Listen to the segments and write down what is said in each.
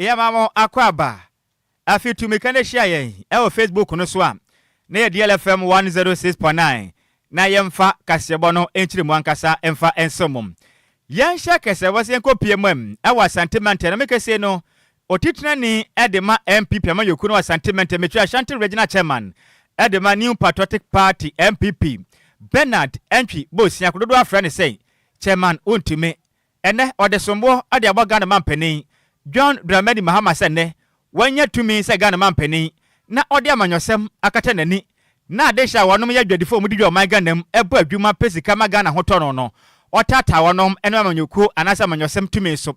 Yɛma mo akwaaba. Afei tu mmirika na hyia yɛn wɔ Facebook no so a na yɛ DLFM 106.9 na yɛmfa kaseɛbɔ no nkyerɛmu ankasa mfa nsom mo. Yɛnhyɛ kɛsɛbɔ sɛ yɛnkɔpue mu wɔ Asante Mantam na meka sei no Otitenani de ma NPP amanyɔkuo no wɔ Asante Mantam, mekyerɛ Ashanti Regional Chairman de ma New Patriotic Party, NPP, Bernard Antwi Bosia, dodoɔ afrɛ no sɛ Chairman Wontumi. Ɛnnɛ, ɔde somboɔ de abɔ Ghana manpanin John Dramani Mahama sɛ nnɛ wanya tumi sɛ Ghana manpanin na ɔde amanyɔsɛm akata n'ani na adehye a wɔnom yɛ adwadifoɔ a wɔdi dwa ɔman Ghana mu bɔ adwuma pɛ sika ma Ghana ho tɔ no no, ɔtaataa wɔnom ne amanyɔkuo anaasɛ amanyɔsɛm tumi so.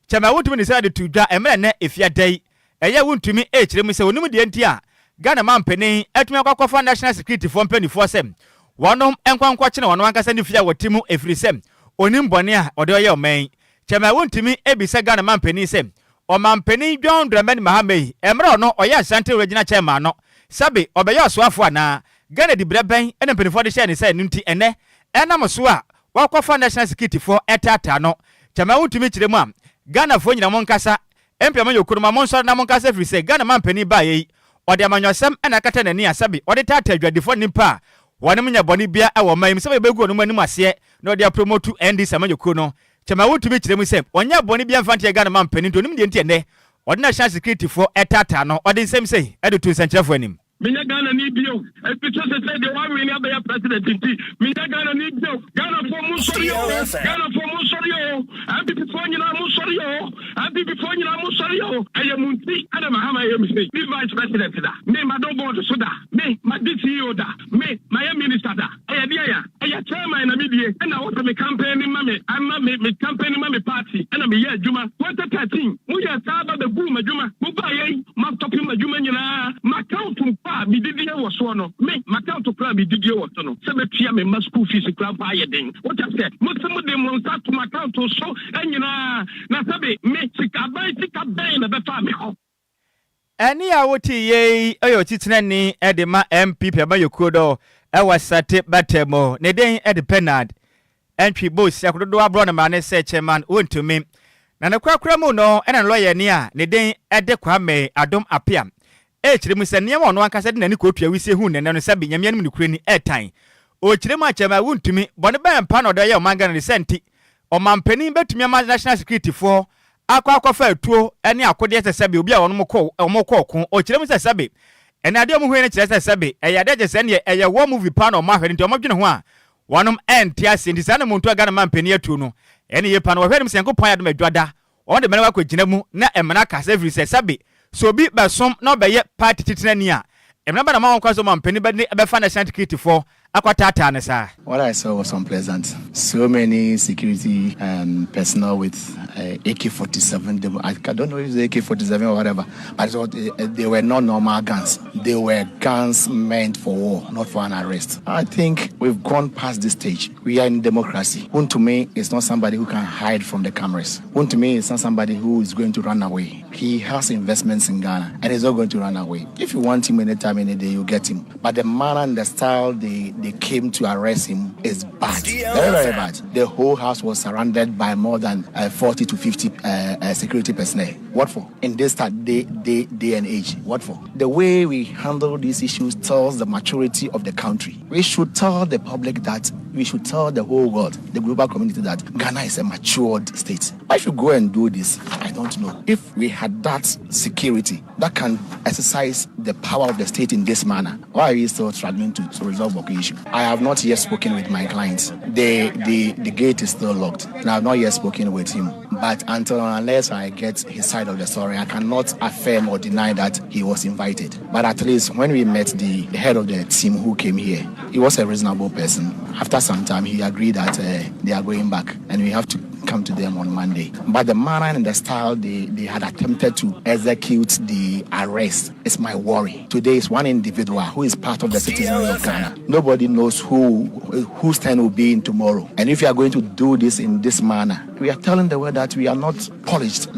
Kyɛm a wontumi ne sɛ de to dwa mmerɛ nnɛ efiada yi ɛyɛ a wontumi rekyerɛ mu sɛ wɔnim deɛ nti a Ghana manpanin atumi akɔ akɔfa National Security foɔ mpaninfoɔ sɛ wɔnom nkɔ nkɔkyene wɔn ankasa ne fie a wɔte mu ɛfiri sɛ ɔnim bɔne a ɔde ɔyɛ ɔman yi. Kyɛm a wontumi bisa Ghana manpanin sɛ Ɔmanpanin John Dramani Mahama yi mmerɛ ɔno ɔyɛ Ashanti Regional Chairman no sɛbe ɔbɛyɛ ɔsoafoɔ anaa? Ghana diberɛ bɛn na mpaninfoɔ de hyɛɛ ne nsa ɛno nti ɛnnɛ ɛnam so a wakɔfa National Security foɔ ɛtaataa no? Kyɛm a wontumi kyerɛ mu a Ghanafoɔ nyina monkasa Mpɛ mo yɛ ma monsɔre na monkasa ɛfiri sɛ Ghana manpanin baeɛ yi ɔde amanyɔsɛm na akata n'ani a sɛbe ɔde taataa adwadifoɔ ne nnipa a wɔnom nyɛ bɔne biara wɔ ɔman yi mu sɛbe yɛbɛgu wɔnom anim aseɛ na ɔde apromotu NDC amanyɔkuo no. Kyɛma wontumi kyerɛ mu sɛ ɔnyɛɛ bɔne biara mfa ntia Ghana manpanin nti ɔnim deɛ nti ɛnnɛ ɔde National Security foɔ taataa no. Ɔde nsɛm sei de too nsɛnkyerɛfoɔ anim. Menyɛ Ghanani bio efisɛ sesei deɛ wawene abɛyɛ president nti menyɛ Ghanani bio. Ghanafoɔ monsɔre oo, Ghanafoɔ monsɔre oo, NPP foɔ nyinaa monsɔre oo, NPP foɔ nyinaa monsɔre oo. Ɛyɛ mo nti na Mahama yɛ me sei. Me vice president da, me madɔ board so da, me madi CEO da, me mayɛ minister da. Ɛyɛ deɛn a? Ɛyɛ chairman na medie ɛna wɔsɛ me campaign ma me ama me me campaign ma me party ɛna meyɛ adwuma. 2013 moyɛɛ saa ba bɛguu m'adwuma. Mobaeɛ yi mastɔpe m'adwuma nyinaa. M'account mpo a medidie wɔ soɔ no, me m'account koraa a medidie wɔ so no, sɛ mɛtua me mma school fees koraa mpo ayɛ den. Wote aseɛ? Mose mode mo nsa ato m'account so nyinaa na sɛbe me sika, aban sika bɛn na ɛbɛfaa me hɔ? Ɛnne a wote yei yɛ otitenani de ma NPP amanyɔkuo no wɔ Sate Bata mu. Ne din de Bernard Antwi Bosia dodoɔ aborɔ no mmara ne sɛ Chairman Wontumi. Na ne korakora mu no na ne lɔyani a ne din de Kwame Adom Appiah rekyerɛ mu sɛ nneɛma a ɔno ankasa de n'ani kɔtua wisie huu no nnɛ no sɛbe Nyame anim nokorɛ ni ɛretan. Ɔrekyerɛ mu a Chairman Wontumi, bɔne bɛn paa na ɔde ayɛ ɔman Ghana ne sɛ nti Ɔmanpanin bɛtumi ama National Security foɔ akɔ akɔfa atuo ne akodeɛ sɛ sɛbe obi a wɔnom kɔ wɔn kɔ ɔko. Ɔkyerɛ mu sɛ sɛbe ɛnɛ adeɛ a wɔn huiɛ no kyerɛ sɛ sɛbe ɛyɛ adeɛ kyerɛ sɛ ɛneɛ ɛyɛ war movie paa na wɔn ahwɛ no nti wɔn dwene ho a wɔnom ɛnte aseɛ nti saa na montua Ghana manpanin atuo no ɛne yie paa no wɔhwɛ anim sɛ Nyankopɔn ayɛ adom adwada wɔn de mmara akɔ gyina mu na mmara kasa ɛfiri sɛ sɛbe sɛ obi bɛsom na ɔbɛyɛ party titenani a mmara bɛ na ma wɔn kwan sɛ ɔmanpanin bɛde bɛfa National Security foɔ akɔtaataa no saa. What I saw was unpleasant. So many security um, personnel with uh, AK-47. I don't know if it's AK-47 or whatever, but was, they were not normal guns. They were guns meant for war, not for an arrest. I think we've gone past this stage. We are in democracy. Wontumi is not somebody who can hide from the cameras. Wontumi is not somebody who is going to run away. He has investments in Ghana and he's not going to run away. If you want him anytime, any day, you get him. But the manner and the style they, they came to arrest him is bad. Very, very bad. The whole house was surrounded by more than uh, 40 to 50 uh, uh, security personnel. What for? In this day, day, day and age, what for? The way we handle these issues tells the maturity of the country. We should tell the public that, we should tell the whole world, the global community that Ghana is a matured state. Why should go and do this? I don't know. If we had that security that can exercise the power of the state in this manner, why are we still struggling to, to resolve the issue? I have not yet spoken with my clients. The, the, the gate is still locked, and I have not yet spoken with him. But until unless I get his side of the story, I cannot affirm or deny that he was invited. But at least when we met the, the head of the team who came here, he was a reasonable person. After some time, he agreed that uh, they are going back and we have to come to them on Monday. But the manner and the style they, they had attempted to execute the arrest is my worry. Today is one individual who is part of the citizens of Ghana. Nobody knows who whose turn will be in tomorrow. And if you are going to do this in this manner, we are telling the world that we are not polished.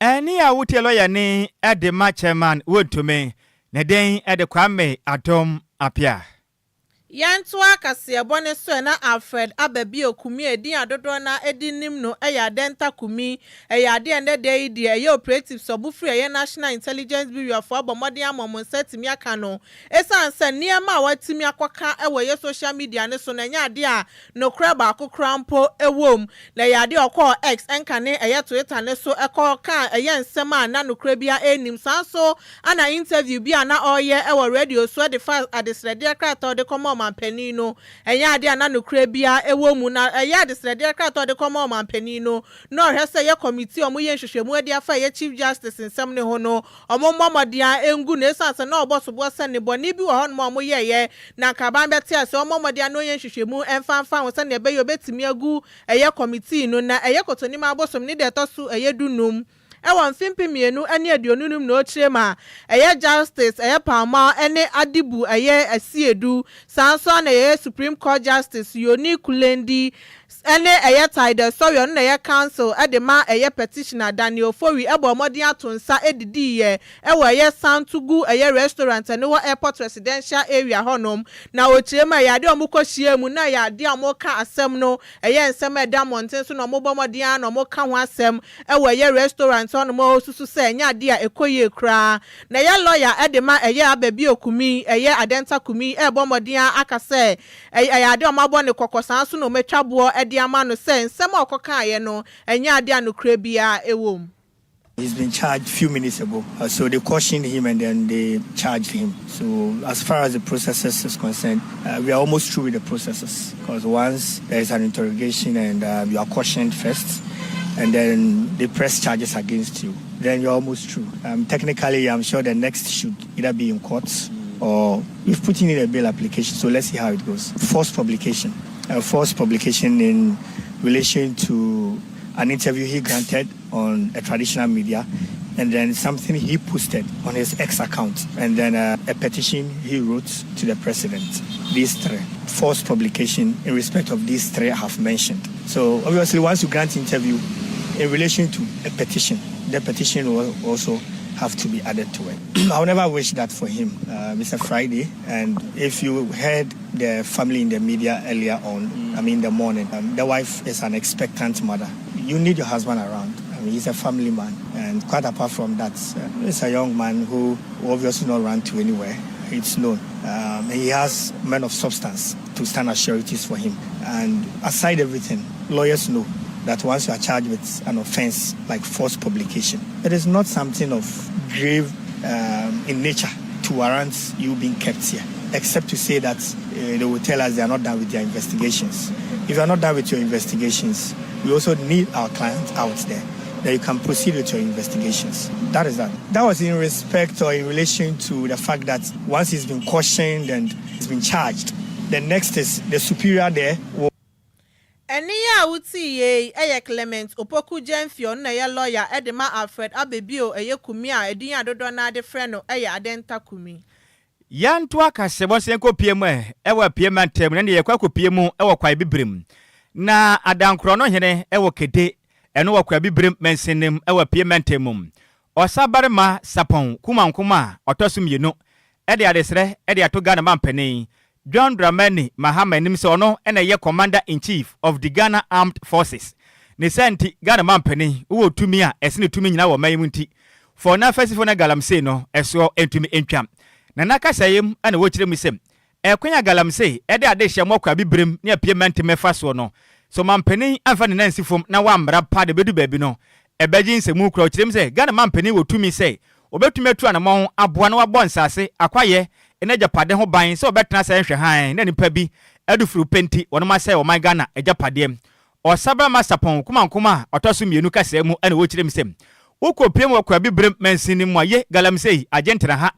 Ɛnne a wotie lɔyani de ma Chairman Wontumi, ne din de Kwame Adom Appiah. Yɛntoa kaseɛbɔ no so ɛ. Na Alfred Ababio Kumi a edin a dodoɔ no ara de nim no yɛ Adenta Kumi. Ɛyɛ adeɛ a ɛnnɛ da yi deɛ ɛyɛ operatives a wɔfiri ɛyɛ National Intelligence Bureau foɔ abɔ mmɔden ama wɔn nsa atumi aka no. Ɛsiane sɛ nneɛma a watumi akɔka wɔ ɛyɛ social media no so no ɛnyɛ adeɛ a nokorɛ baako koraa mpo wɔ mu. Na ɛyɛ adeɛ a ɔkɔɔ X ɛnkane ɛyɛ Twitter no so kɔkaa ɛyɛ nsɛm a na nokorɛ biara nnim. Saa nso Ana interview bi a na ɔreyɛ wɔ radio so de fa adesrɛdeɛ krataa a ɔde kɔma ɔmanpanin no, ɛnyɛ adeɛ a na nokorɛ biara wɔ mu. Na ɛyɛ adesrɛdeɛ krataa a ɔde kɔma ɔmanpanin no, na ɔhwɛ sɛ ɛyɛ committee a wɔyɛ nhwehwɛmu de afa ɛyɛ Chief Justice nsɛm no ho no, wɔmmɔ mmɔden ara ngu no ɛsiane sɛ na ɔbɔ soboɔ sɛ nnebɔne bi wɔ hɔnom a wɔyɛeɛ na anka aban bɛte aseɛ, wɔmmɔ mmɔden ara na wɔnyɛ nhwehwɛmu mfa mfa ho sɛdeɛ ɛbɛyɛ wɔbɛtumi agu ɛyɛ committee no. Na ɛyɛ Kotonimaa abosom ne deɛ ɛtɔ so ɛyɛ dunum. Wɔ mfe 2025 na ɔkyerɛ mu a, ɛyɛ Justice, ɛyɛ Palmao ne Adibu ɛyɛ Asiedu, saa nso ara na ɛyɛ Supreme Court Justice Yoni Kulendi ne ɛyɛ Tide Sɔre ɔno na ɛyɛ Counsel de ma ɛyɛ Petitioner Daniel Ofori bɔɔ mmɔden ato nsa didiiɛ wɔ ɛyɛ Santugu ɛyɛ Restaurant ɛno wɔ Airport Residential Area hɔnom na ɔkyerɛ mu a ɛyɛ adeɛ a wɔkɔ hyiaa mu na ɛyɛ adeɛ a wɔka asɛm no Ɛyɛ nsɛm a ɛda mmɔnten so na wɔbɔ mmɔden ara na wɔka ho asɛm wɔ ɛyɛ restaurant hɔnom a wɔsusu sɛ ɛnyɛ ade a ɛkɔ yie koraa. Na ɛyɛ lɔya de ma ɛyɛ Ababio Kumi, ɛyɛ Adenta Kumi rebɔ mmɔden ara aka sɛ ɛyɛ ade a wɔabɔ no kɔkɔ saa nso na wɔatwa boɔ de ama no sɛ nsɛm a ɔkɔkaeɛ no ɛnyɛ ade a nokorɛ biara wɔ mu. He's been charged few minutes ago. Uh, so they cautioned him and then they charged him. So as far as the processes is concerned, uh, we are almost through with the processes because once there is an interrogation and uh, you are cautioned first, and then they press charges against you, then you're almost through. Um, technically, I'm sure the next should either be in court or we've put in a bail application. So let's see how it goes. False publication, a false publication in relation to an interview he granted on a traditional media and then something he posted on his X account, and then uh, a petition he wrote to the president. These three. False publication in respect of these three I have mentioned. So obviously, once you grant interview in relation to a petition, the petition will also have to be added to it. I'll never wish that for him, uh, Mr. Friday. And if you heard the family in the media earlier on, mm. I mean, the morning, um, the wife is an expectant mother. You need your husband around. I mean, he's a family man. And quite apart from that, uh, he's a young man who obviously not run to anywhere. It's known. Um, he has men of substance to stand as sureties for him. And aside everything, lawyers know that once you are charged with an offense like false publication, it is not something of grave um, in nature to warrant you being kept here, except to say that uh, they will tell us they are not done with their investigations. If you are not done with your investigations, we also need our clients out there that you can proceed with your investigations. That is that. That was in respect or in relation to the fact that once he's been cautioned and he's been charged, the next is the superior there will Ɛnne yi a wotii yei yɛ Clement Opoku Gyamfi, ɔno na ɛyɛ lɔya de ma Alfred Abebio ɛyɛ Kumi a edin a dodoɔ no ara de frɛ no yɛ Adenta Kumi. Yɛntoa kaseɛbɔ nso yɛnkɔpue mu ɛ wɔ Apue mantam na ɛnneɛ yɛkɔ akɔpue mu wɔ Kwae Bibirem. Na Adankorɔ no hene wɔ Kede, ɛno wɔ Kwae Bibirem mansinim wɔ Apue mantam mu. Ɔsabarima Sapɔn Kumankum a ɔtɔ so mmienu de adesrɛ de ato Ghana mampanin John Dramani Mahama anim sɛ ɔno na ɛyɛ Commander in Chief of the Ghana Armed Forces. Ne saa nti, Ghana mampanin wɔ tumi a ɛsene tumi nyinaa wɔ ɔman yi mu nti, fɔ na afasifo na galamsey no ɛsoɔ ntumi ntwa. Na n'akasaeɛ mu na wɔkyerɛ mu sɛ, ɛkwan a galamsey de adehyɛ mmɔkɔ abibirem ne apue mantam ɛfa soɔ no, sɛ ɔmampanin amfa ne nan ansi fam na wammra pa de bɛdu baabi no, ɛbɛgye nsɛmu koraa. Ɔkyerɛ mu sɛ Ghana mampanin wɔ tumi sɛ ɔbɛtumi atu anamɔn aboa na wabɔ nsase, akwayɛ ne agyapade ho ban sɛ ɔbɛtena sɛ nhwɛ hann na nnipa bi adufuru pɛ nti wɔnom asɛe ɔman Ghana agyapadeɛ. Ɔsabarima Sapɔn Kumankoma a ɔtɔ so mmienu kasaa mu na ɔkyerɛ mu sɛ wokɔ piem wɔ Kwabi Berem mansini mu a ye galamsey agye ntraha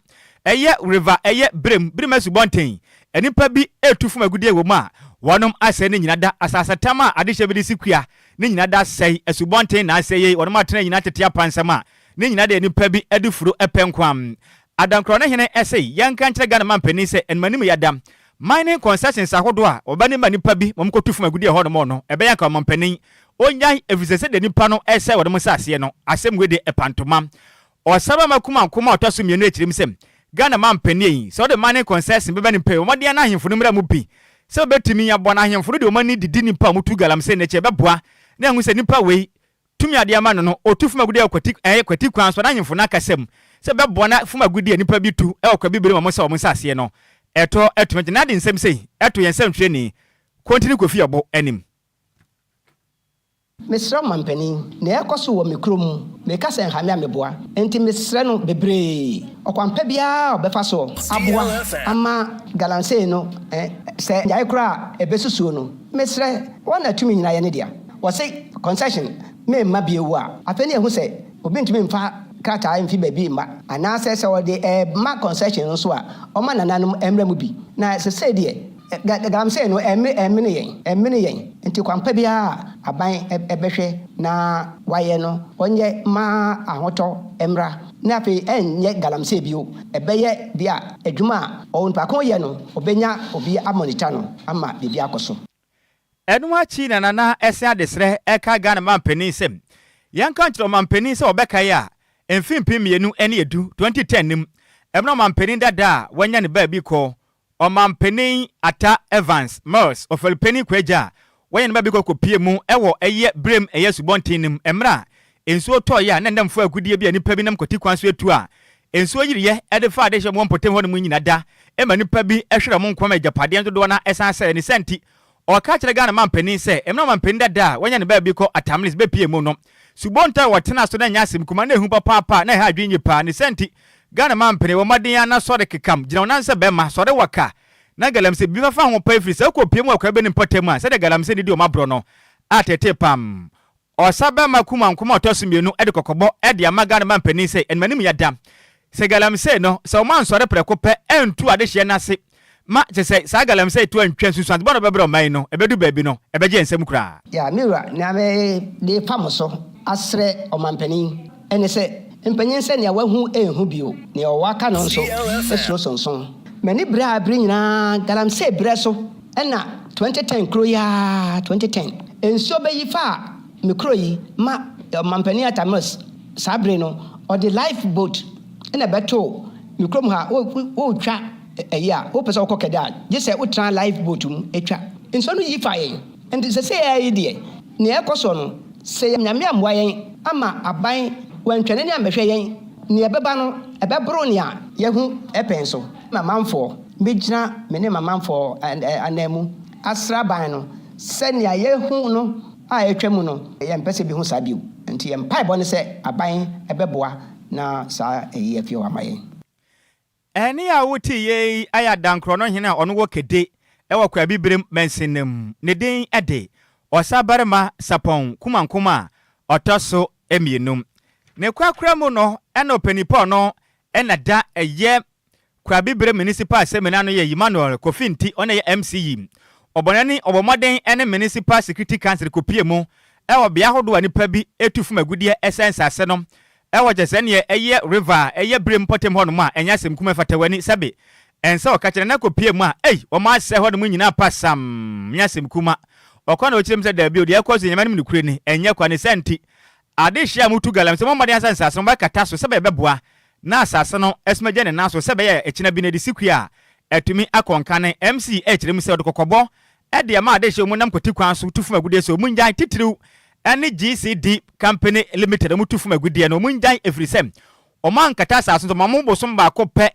ɛyɛ river ɛyɛ Berem Berem asubɔnten nnipa bi retu fam agudeɛ wɔ mu a wɔnom asɛe ne nyina da asasetam a adehyɛ bi de si kua ne nyina da asɛe asubɔnten na asɛe yei wɔnom atena nyina tete apansam a Ne nyina deɛ nipa bi de furo pɛ nkoa. Adankorɔ no hene se yɛnka nkyerɛ Ghana manpanin sɛ animanim yada mining concessions ahodoɔ a wɔba ne ma nipa bi ma wɔkɔtu fam agudeɛ ɛhɔ nom no ɛbɛyɛ anka ɔmanpanin ɔnyae ɛfiri sɛ sɛdeɛ nipa no resɛe wɔnom nsaseɛ no asɛm wei deɛ ɛpa ntoma. Ɔsabarima Kumankum a ɔtɔ so mmienu rekyerɛ mu sɛ. Ghana manpanin yi, sɛ ɔde mining concession bɛba nipa yi, bɔ mmɔden ara na ahemfo no mmra mu bi sɛ wɔbɛtumi aboa na ahemfo no de wɔn ani didi nnipa a wɔtu galamsey no akyi a, ɛbɛboa na yɛahu sɛ nipa wei tumi a ɔde ama no no, ɔtu fam agudeɛ wɔ kwati, ɛɛ, kwati kwan so na ahemfo no akasa mu sɛ ɛbɛboa na fam agudeɛ a nnipa bi tu wɔ Kwabibire mu a wɔsɛ wɔn nsaseɛ no, ɛtɔ atumi agye. Na de nsɛm sei to yɛn nsɛntwerɛni Kontini Kofi Ɔbo anim. Mesrɛ ɔmanpanin, nea ɛrekɔ so wɔ me kurom mu, meka sɛ nha me a meboa, enti mesrɛ no bebree, ɔkwan pa biara a ɔbɛfa so aboa ama galamsey no sɛ nnyae koraa a ɛbɛsusuo no, mesrɛ, wɔn na tumi nyinaa yɛ ne dea. Wɔse concession memma bio a, afei na yɛhu sɛ obi ntumi mfa krataa mfi baabi mma, anaasɛ sɛ ɔde rema concession nso a, ɔmma nananom mmra mu bi, na sesei deɛ, Galamsey no, ɛmene yɛn, ɛmene yɛn. Nti kwan pa biara a aban bɛhwɛ na wayɛ no, ɔnyɛ ma ahotɔ mmra. Na afei ɛnyɛ galamsey bio, ɛbɛyɛ bi a adwuma a onipa ko yɛ no, ɔbɛnya obi amonitor no ama biribi akɔ so. Ɛno akyi na Nana Ɛsɛn Adesrɛ ɛka Ghana manpanin sɛ, Yɛnka nkyerɛ ɔmanpanin sɛ ɔbɛkae a, mfe 2010, 2010, no mu, ɛberɛ a ɔmanpanin dada a wanya ne baabi kɔ Ɔmanpanin Atta Evans Mills Ɔfɛlpanin Kwagya a wanya ne ba bi kɔ kɔpie mu wɔ ɛyɛ berɛm ɛyɛ asubɔnten no mu mmerɛ a nsuo tɔeɛ a na ɛnam fua agudeɛ bi a nnipa bi nam kwati kwan so atu a nsuo yiriiɛ de faa adehyeɛ wɔ mpɔtam hɔ nom nyina da ma nnipa bi hwere wɔn nkwa ma agyapadeɛ dodoɔ no ara san sɛe. Ne saa nti ɔka kyerɛ Ghana manpanin sɛ mmerɛ ɔmanpanin dada a wanya ne ba bi kɔ Atta Mills bɛpie mu no subonta a wɔtenaa so no nyɛ asɛm kumaa na ɛhu papaapa na ɛha adwene yie paa. Ne saa nti Ghana man pene wɔ mmɔden ara na sɔre kekam, gyina wo nan sɛ bɛrima, sɔre wɔ ka na galamsey bibi fafa ho pa ɛfiri sɛ wokɔ pie mu wɔ Kwabe ne mpɔtam a sɛdeɛ galamsey no di wɔn aborɔ no a tetee pam. Ɔsa bɛrima Kuma Nkrumah ɔtɔ so mmienu de kɔkɔbɔ de ama Ghana man panin sɛ animanim yɛ da sɛ galamsey no sɛ wɔn ansɔre prɛko pɛ antu adehyeɛ no ase ma kyerɛ sɛ saa galamsey to antwa nsunsuanso bɔne a ɔbɛbrɛ ɔman yi no ɛbɛdu baabi no ɛbɛgye yɛn nsam koraa. Ya, me wura, nea mede refa mo so asrɛ ɔmanpanin ne sɛ, mpanyin sɛ nea wahu nhu bio, nea ɔwɔ aka no nso suro sonson. M'ani bere a bere nyinaa galamsey brɛ so na 2010 kuro yi ara, 2010, nsuo bɛyi faa me kuro yi ma ɔmanpanin Atta Mills saa bere no ɔde life boat na ɛbɛtoo me kurom ha, wotwa ɛyi a wopɛ sɛ wokɔ kɛdɛ a gye sɛ wotena life boat mu twa. Nsuo no yi fa yɛn. Nti sesei ara yi deɛ nea ɛrekɔ soɔ no sɛ Nyame ammoa yɛn ama aban wantwa n'ani ammɛhwɛ yɛn, nea ɛbɛba no ɛbɛboro nea yɛahu pɛn so. M'amanfoɔ, mɛgyina me ne m'amanfoɔ ananmu asrɛ aban no sɛ nea yɛahu no a atwa mu no yɛmpɛ sɛ yɛbɛhu saa bio. Nti yɛn mpaebɔ ne sɛ aban bɛboa na saa ayi afi hɔ ama yɛn. Ɛnne a wotee yi yɛ Adankorɔ no hene a ɔno wɔ Kede wɔ Kwaabibirem mansin no mu. Ne din de Ɔsabarima Sapɔn Kumankum a ɔtɔ so mmienu. Ne korakora mu no na ɔpanin pa ɔno na da ɛyɛ Kwaabibirem Municipal Assembly no ano yɛ Emmanuel Kofi Nti ɔno na ɛyɛ MC yi. Ɔbɔ n'ani ɔbɔ mmɔden ne Municipal Security Council kɔpue mu wɔ bea ahodoɔ a nnipa bi tu fam agudeɛ sɛ nsase no Ɛwɔ kyɛ sɛ neɛ ɛyɛ river a ɛyɛ birem mpɔtam hɔ nom a ɛnyɛ asɛm kuma ɛfata w'ani sɛbe ɛnsɛ ɔka kyerɛ na kɔ pie mu a ei wɔn asɛe hɔ nom nyinaa pasam nyɛ asɛm kuma ɔkɔ na ɔkyerɛ mu sɛ daabi o deɛ ɛkɔ so nyame anim nokorɛ ni ɛnyɛ kwa ne saa nti adehyeɛ a motu galamsey mommɔ mmɔden asɛ nsase no mobɛkata so sɛbɛyɛ ɛbɛboa na asase no asum agya ne nan so sɛbɛyɛ ɛkyena bi no ɛde si kua a ɛtumi akɔ nkane MC ɛkyerɛ mu sɛ ɔde kɔkɔbɔ de ama adehyeɛ wɔn nam kwati kwan so tu fam agudeɛ sɛ wɔn nnyae titiriw ne GCD Company Limited wɔn tu fam agudeɛ no wɔn nnyae ɛfiri sɛ wɔn ankata asase no so wɔn bosom baako pɛ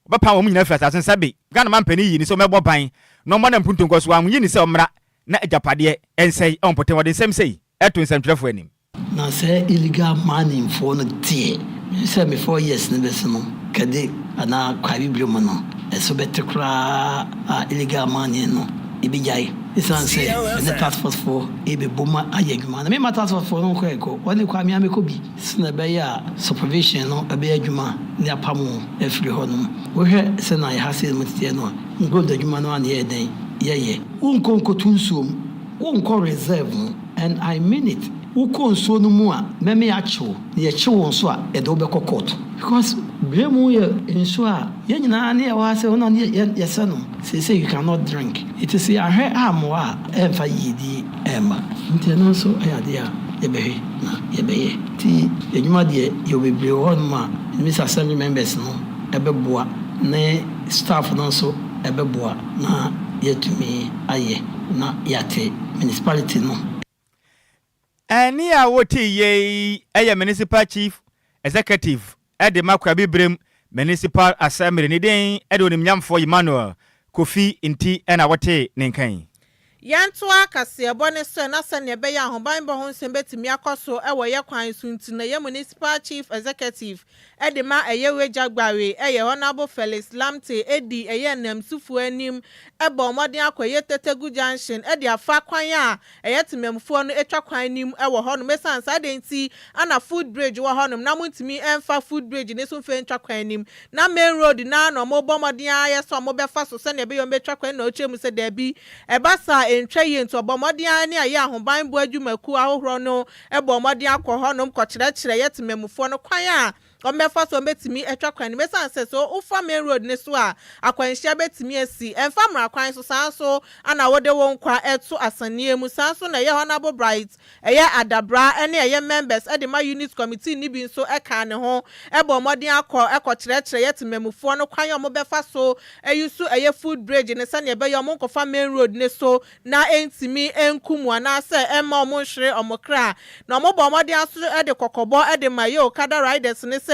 wɔbɛpam wɔn nyinaa afiri asase no sɛbe Ghana manpanin yii ne sɛ wɔmmɛbɔ ban na wɔmmɔ no mpuntu nkɔ so wɔanyi ne sɛ ɔmmra na agyapadeɛ nsɛe wɔ mpɔtam wɔde nsɛm sei to nsɛntwerɛfoɔ anim. Na sɛ illegal mining foɔ no deɛ, menim sɛ me 4 years no bɛso no, kɛde anaa Kwaebibire mu no, ɛso bɛte koraa a illegal mining no ɛbɛgyae. Ɛsiane sɛ me ne task force foɔ rebɛbɔ mu ayɛ adwuma. Na memma task force foɔ no nkɔ ɛkɔ, wɔne Kwame amɛkɔ bi, sɛdeɛ ɛbɛyɛ a supervision no bɛyɛ adwuma ne apam wɔn afiri hɔ nom. Wohwɛ sɛdeɛ yɛ ha sei nom teteɛ no a, gold adwuma no ara na yɛyɛ dɛn? Yɛyɛ. Wonkɔ nkɔto nsuo mu, wonkɔ reserve mu. And I mean it, wokɔ nsuo no mu a mɛme akye wo, na yɛkye wo nso a yɛde wo bɛkɔ court. Because berɛ mu yɛ nsuo a yɛn nyinaa ne yɛwɔ ha sɛ ɔno ne yɛsɛ nom, seesei you cannot drink. Nti sɛ yɛanhwɛ ammoa a ɛmfa yiedie ɛmma. Nti ɛno nso yɛ adeɛ a yɛbɛhwɛ na yɛbɛyɛ. Nti adwuma deɛ yɛwɔ bebree wɔ hɔnom a menim sɛ assembly members no bɛboa. ne staff no nso bɛboa na yɛatumi ayɛ na yɛate municipality no. Ɛnne a wotee yei yɛ Municipal Chief Executive de ma Kwabibrem Municipal Assembly. Ne din de Onimnyamfoɔ Emmanuel Kofi Nti na wotee ne nka yi. Yɛntoa kaseɛbɔ no so na sɛnea ɛbɛyɛ a ahobanbɔ ho nsɛm bɛtumi akɔ so wɔ yɛ kwan so nti no ɛyɛ Municipal Chief Executive de ma ɛyɛ Wagya Gbawe ɛyɛ Honourable Felix Lamptey di ɛyɛ ananmusifoɔ anim bɔ mmɔden akɔ ɛyɛ Tetegu Junction de afa kwan a ɛyɛ temamufoɔ no twa kwan no mu wɔ hɔnom. Ɛsiane saa adeɛ nti na foot bridge wɔ hɔnom na montumi mfa foot bridge no so mfa ntwa kwan no mu. Na main road no ara na wɔrebɔ mmɔden ara yɛ sɛ wɔbɛfa so sɛdeɛ ɛbɛyɛ wɔbɛtwa kwan no na ɔkyerɛ mu sɛ daabi, ɛba saa a ɛntwa yie nti wɔbɔ mmɔden ara ne ayɛ ahobanbɔ adwumakuo ahohorɔ no bɔ mmɔden akɔ hɔnom kɔkyerɛkyerɛ yɛ temamufoɔ no kwan a Wɔbɛfa so a wɔbɛtumi atwa kwan no mu. Ɛsiane sɛ sɛ wofa main road no so a, akwanhyia bɛtumi asi. Ɛmfa mmara kwan so, saa nso na wode wo nkwa to asaneɛ mu. Saa nso na ɛyɛ Honourable Bright, ɛyɛ Adabra ne ɛyɛ members de ma unit committee no bi nso kaa ne ho bɔɔ mmɔden akɔ kɔkyerɛkyerɛ yɛ temamufoɔ no kwan a wɔbɛfa so ayi so ɛyɛ foot bridge no sɛdeɛ ɛbɛyɛ a wɔnkɔfa main road no so na ɛntumi nku mu anaasɛ ɛmma wɔn nhwere wɔn kra. Na wɔbɔ mmɔden ara nso de kɔkɔbɔ de ma ɛyɛ Okada riders no sɛ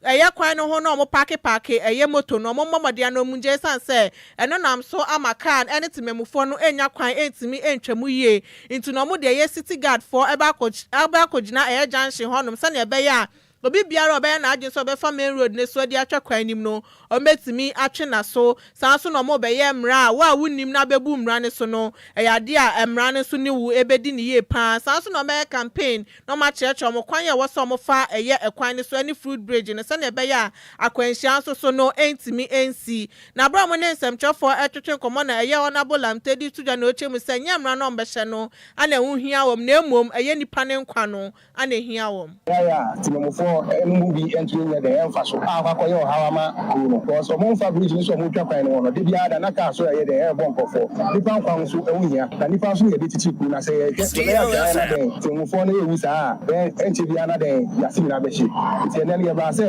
ɛyɛ kwan no ho na wɔpaake paake ɛyɛ moto no, wɔmmɔ mmɔden ara na wɔngyae ɛsiane sɛ ɛno nam so ama kaa ne temamufoɔ no nnya kwan ntumi ntwa mu yie nti na wɔde ɛyɛ city guard foɔ bɛ akɔgyina ɛyɛ junction hɔnom sɛdeɛ ɛbɛyɛ a Obi biara a ɔbɛyɛ n'adwene sɛ ɔbɛfa main road no so de atwa kwan no mu no, wɔbɛtumi atwe n'aso. Saa ara nso na wɔrebɛyɛ mmara a wo a wonnim na abɛbu mmara no so no, ɛyɛ adeɛ a mmara no nso ne wo bɛdi no yie pa ara. Saa ara nso na wɔbɛyɛ campaign na wɔakyerɛkyerɛ wɔn kwan a ɛwɔ sɛ wɔfa ɛyɛ kwan no so ne fruit bridge no sɛdeɛ ɛbɛyɛ a akwanhyia nso so no ntumi nsi. Na berɛ a wɔne nsɛmtwerɛfoɔ retwetwe nkɔmmɔ na ɛyɛ Honourable Lamptey de to dwa na ɔkyerɛ mu sɛ ɛnyɛ mmara no a wɔbɛhyɛ no na ɛho hia wɔn na mmom ɛyɛ nnipa no nkwa no na ehia wɔn. Beaeɛ a temamufoɔ no mu bi ntumi nyɛ dɛn mfa so a akɔ akɔyɛ ɔhaw ama kuro no because ɔmo mfa bridge no so a ɔmo retwa kwan no ho no da biara da na car so ɛyɛ dɛn ɛrebɔ nkorɔfoɔ. Nnipa nkwa nso ɛho hia na nnipa nso na yɛde tete kuro na sɛ yɛhwɛ yɛbɛyɛ ahwɛ na dɛn temamufoɔ no ɛrewu saa a dɛn ɛnkyɛ biara na dɛn wiase nyinaa bɛhye. Nti ɛnɛ no yɛbaa sɛ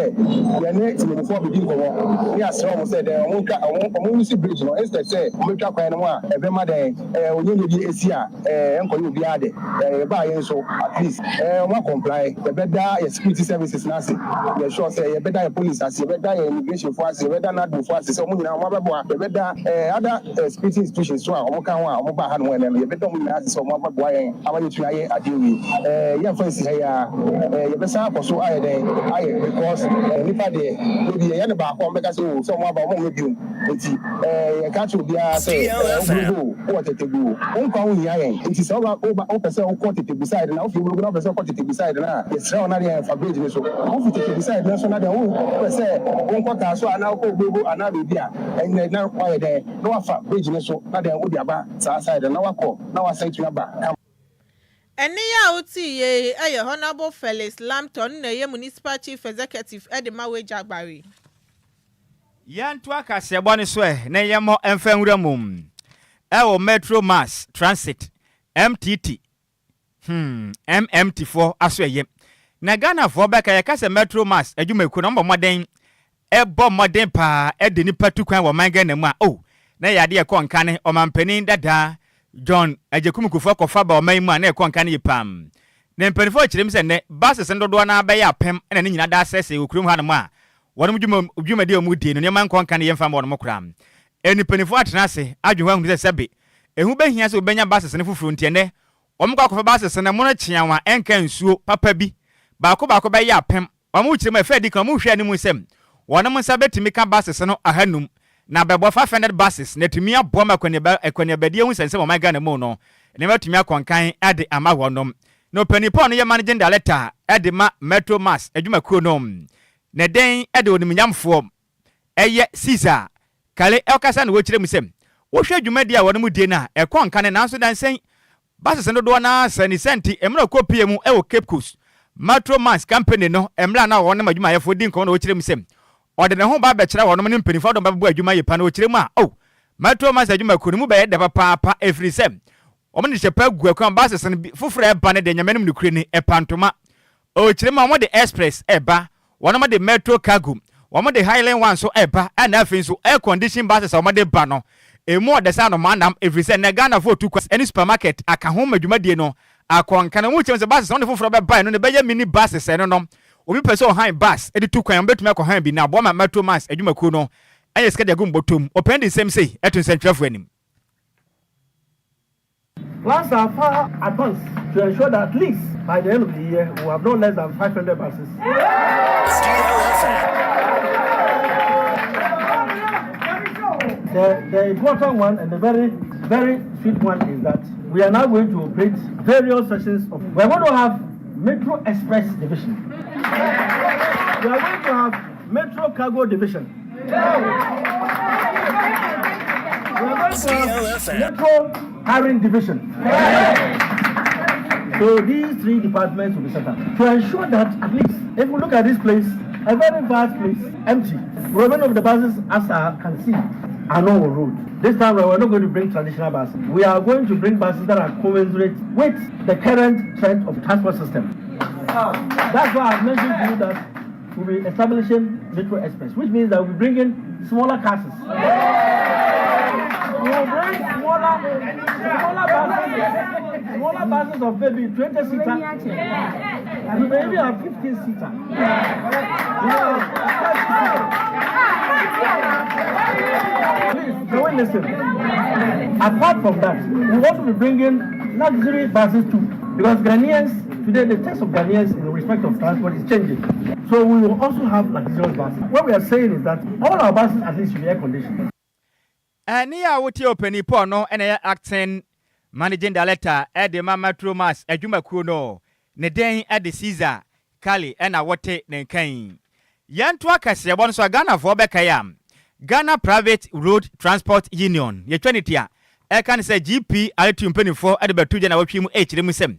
yɛne temamufoɔ bɛdi nkɔmmɔ ne yɛasrɛ ɔmo sɛ dɛn ɔmo ntwa ɔmo ɔmo nsi bridge no instead sɛ ɔmo bɛtwa kwan no ho a ɛbɛma dɛn ɛɛ onyɛnyɛ bi ɛsi a Eh ɛnkɔyɛ obiara dɛ eh yɛbaa yɛn nso at least eh ɔmo akɔmplae yɛbɛda yɛ security services no ase yɛ sure sɛ yɛbɛda yɛ police ase yɛbɛda yɛ immigration foɔ ase yɛbɛda NADMO foɔ ase sɛ ɔmo nyinaa ɔmo abɛboa yɛbɛda eh other eh security institutions so a ɔmo ka ho a ɔmo baa ha nom ɛnɛ no yɛbɛda ɔmo nyinaa ase sɛ ɔmo abɛboa yɛn ama yɛatumi ayɛ adeɛ wei eh yɛnfa nsi ha yi ara eh yɛbɛsan akɔ so ayɛ dɛn ayɛ because eh nipa deɛ yɛbi yɛyɛ no baako a ɔmo bɛka sɛ oh sɛ ɔmo aba ɔmo mmɛ biom nti eh yɛka kyerɛ obiara sɛ eh oburogo o. Wowɔ Tetegu o, wo nkwa ho hia yɛn, nti sɛ woba woba wopɛ sɛ wokɔ Tetegu side no a, wofi Oblogo na wopɛ sɛ wokɔ Tetegu side no a, yɛsrɛ wo na deɛ fa bridge no so. Wofi Tetegu side no nso na deɛ wopɛ sɛ wonkɔ Kasoa anaa wokɔ Oblogo anaa baabi a, ɛnɛ na woayɛ dɛn na woafa bridge no so na deɛ wode aba saa side no na woakɔ na woasan atumi aba kama. Ɛnne yi a wotee yei yɛ Honourable Felix Lamptey, ɔno na ɛyɛ Municipal Chief Executive de ma Wagya Gbare. Yɛntoa kaseɛbɔ no so ɛ na yɛmmɔ mfa nwura mu wɔ Metro Mass Transit, MTT, hmm, MMT foɔ asoɛyɛ. Na Ghanafoɔ bɛka yɛka sɛ Metro Mass adwumakuo no wɔbɔ mmɔden bɔ mmɔden paa de nnipa tu kwan wɔ ɔman Ghana mu a, oh, na ɛyɛ adeɛ ɛkɔ nkane. Ɔmanpanin dada John Agyekum Kufuor kɔfa ba ɔman yi mu a na ɛkɔ nkane yie paa. Na mpanimfoɔ kyerɛ mu sɛ nnɛ buses no dodoɔ no ara bɛyɛ apem na ne nyinaa da asɛesɛe wɔ kurom hanom a Wɔnom dwuma dwumadi a wɔn die no, nneɛma nkɔ nka ne yɛmfa mma wɔnom koraa. Ɛnni mpaninfoɔ atena ase adwen ho ahunu sɛ sɛbe eho bɛhia sɛ wɔbɛnya buses no foforo nti ɛnnɛ wɔn kɔ akɔfa buses no mono kyeaw a ɛnka nsuo papa bi baako baako bɛyɛ apem. Wɔn kyerɛ mu a ɛfɛ adi kan wɔn hwɛ anim sɛ wɔnom nsa bɛtumi ka buses no ahanum na bɛbɔ 500 buses na atumi aboa ma akɔneaba akɔneabadie ho nsɛnsɛm wɔ ɔman Ghana mu no nneɛma atumi akɔ nkan de ama wɔnom. Na ɔpanin pa a ɔno yɛ Managing Director de ma Metro Mass adwumakuo no Na dɛn de onimunyamfoɔ yɛ Caesar? Kale ɔkasa na wɔkyerɛ mu sɛ, wohwɛ dwumadie a wɔnom die no a, ɛkɔ nkane nanso nansa yi buses no dodoɔ no ara sɛe ne saa nti mmerɛ ɔkɔpie mu wɔ Cape Coast Metro Mass Company no mmerɛ a na wɔnom adwumayɛfoɔ di nkɔmmɔ na wɔkyerɛ mu sɛ ɔde ne ho ba abɛkyerɛ wɔnom ne mpaninfoɔ adɔm bɛbɔ adwuma yie pa na wɔkyerɛ mu a oh Metro Mass adwumakuo no mu bɛyɛ dɛ papaapa ɛfiri sɛ wɔn de hyɛ pa gu akwan buses no bi foforɔ a ɛba no deɛ Nyame anim nokorɛ ni ɛpa ntoma Ɔkyerɛ mu a, wɔde express ba, wɔnom de metro cargo, Wɔde Highland One nso reba ɛna afei nso air condition buses a wɔde ba no emu ɔdɛ sɛ anomaa nam ɛfiri sɛ nnɛ Ghanafoɔ retu kwan ne supermarket aka ho ma dwumadie no akɔ nka na wɔkyerɛ mu sɛ buses no wɔde foforɔ bɛba ɛno no ɛbɛyɛ mini buses ɛno no obi pɛ sɛ ɔhan bus de tu kwan a wɔbɛtumi akɔ han bi na aboa ma Metro Mass adwumakuo no anya sika de agu mbɔtɔ mu. Ɔpanin de nsɛm sei to nsɛntwerɛfoɔ anim. Plans are far advanced to ensure that at least by the end of the year, we will have no less than 500 buses. The, the important one and the very, very sweet one is that we are now going to operate various sessions of. We are going to have Metro Express Division. We are going to have Metro Cargo Division. We are going to have Metro Hiring Division. So these three departments will be set up to ensure that at least if we look at this place, a very vast place, empty. Many of the buses, as I can see, are not on road. This time we're not going to bring traditional buses. We are going to bring buses that are commensurate with the current trend of transport system. That's why I've mentioned to you that we'll be establishing Metro Express, which means that we'll be bringing smaller cars. We will bring smaller, smaller buses, smaller buses of maybe 20 seater. We may even have 15 seater. Please, can we listen? Apart from that, we want to be bringing luxury buses too. Because Ghanaians, today the taste of Ghanaians in respect of transport is changing. So we will also have luxurious buses. What we are saying is that all our buses at least should be air conditioned. Ɛnne a wotie Ɔpanin Paul no na ɛyɛ Acting Managing Director de ma Metro Mass adwumakuo no. Ne din de Caesar Kali na wote ne nka yi. Yɛntoa kaseɛbɔ no so a Ghanafoɔ bɛkae a, Ghana Private Road Transport Union, yɛtwa ne ti a, ɛka ne sɛ GPRTU mpanimfoɔ de bɛto dwa nawɔtwe mu rekyerɛ mu sɛ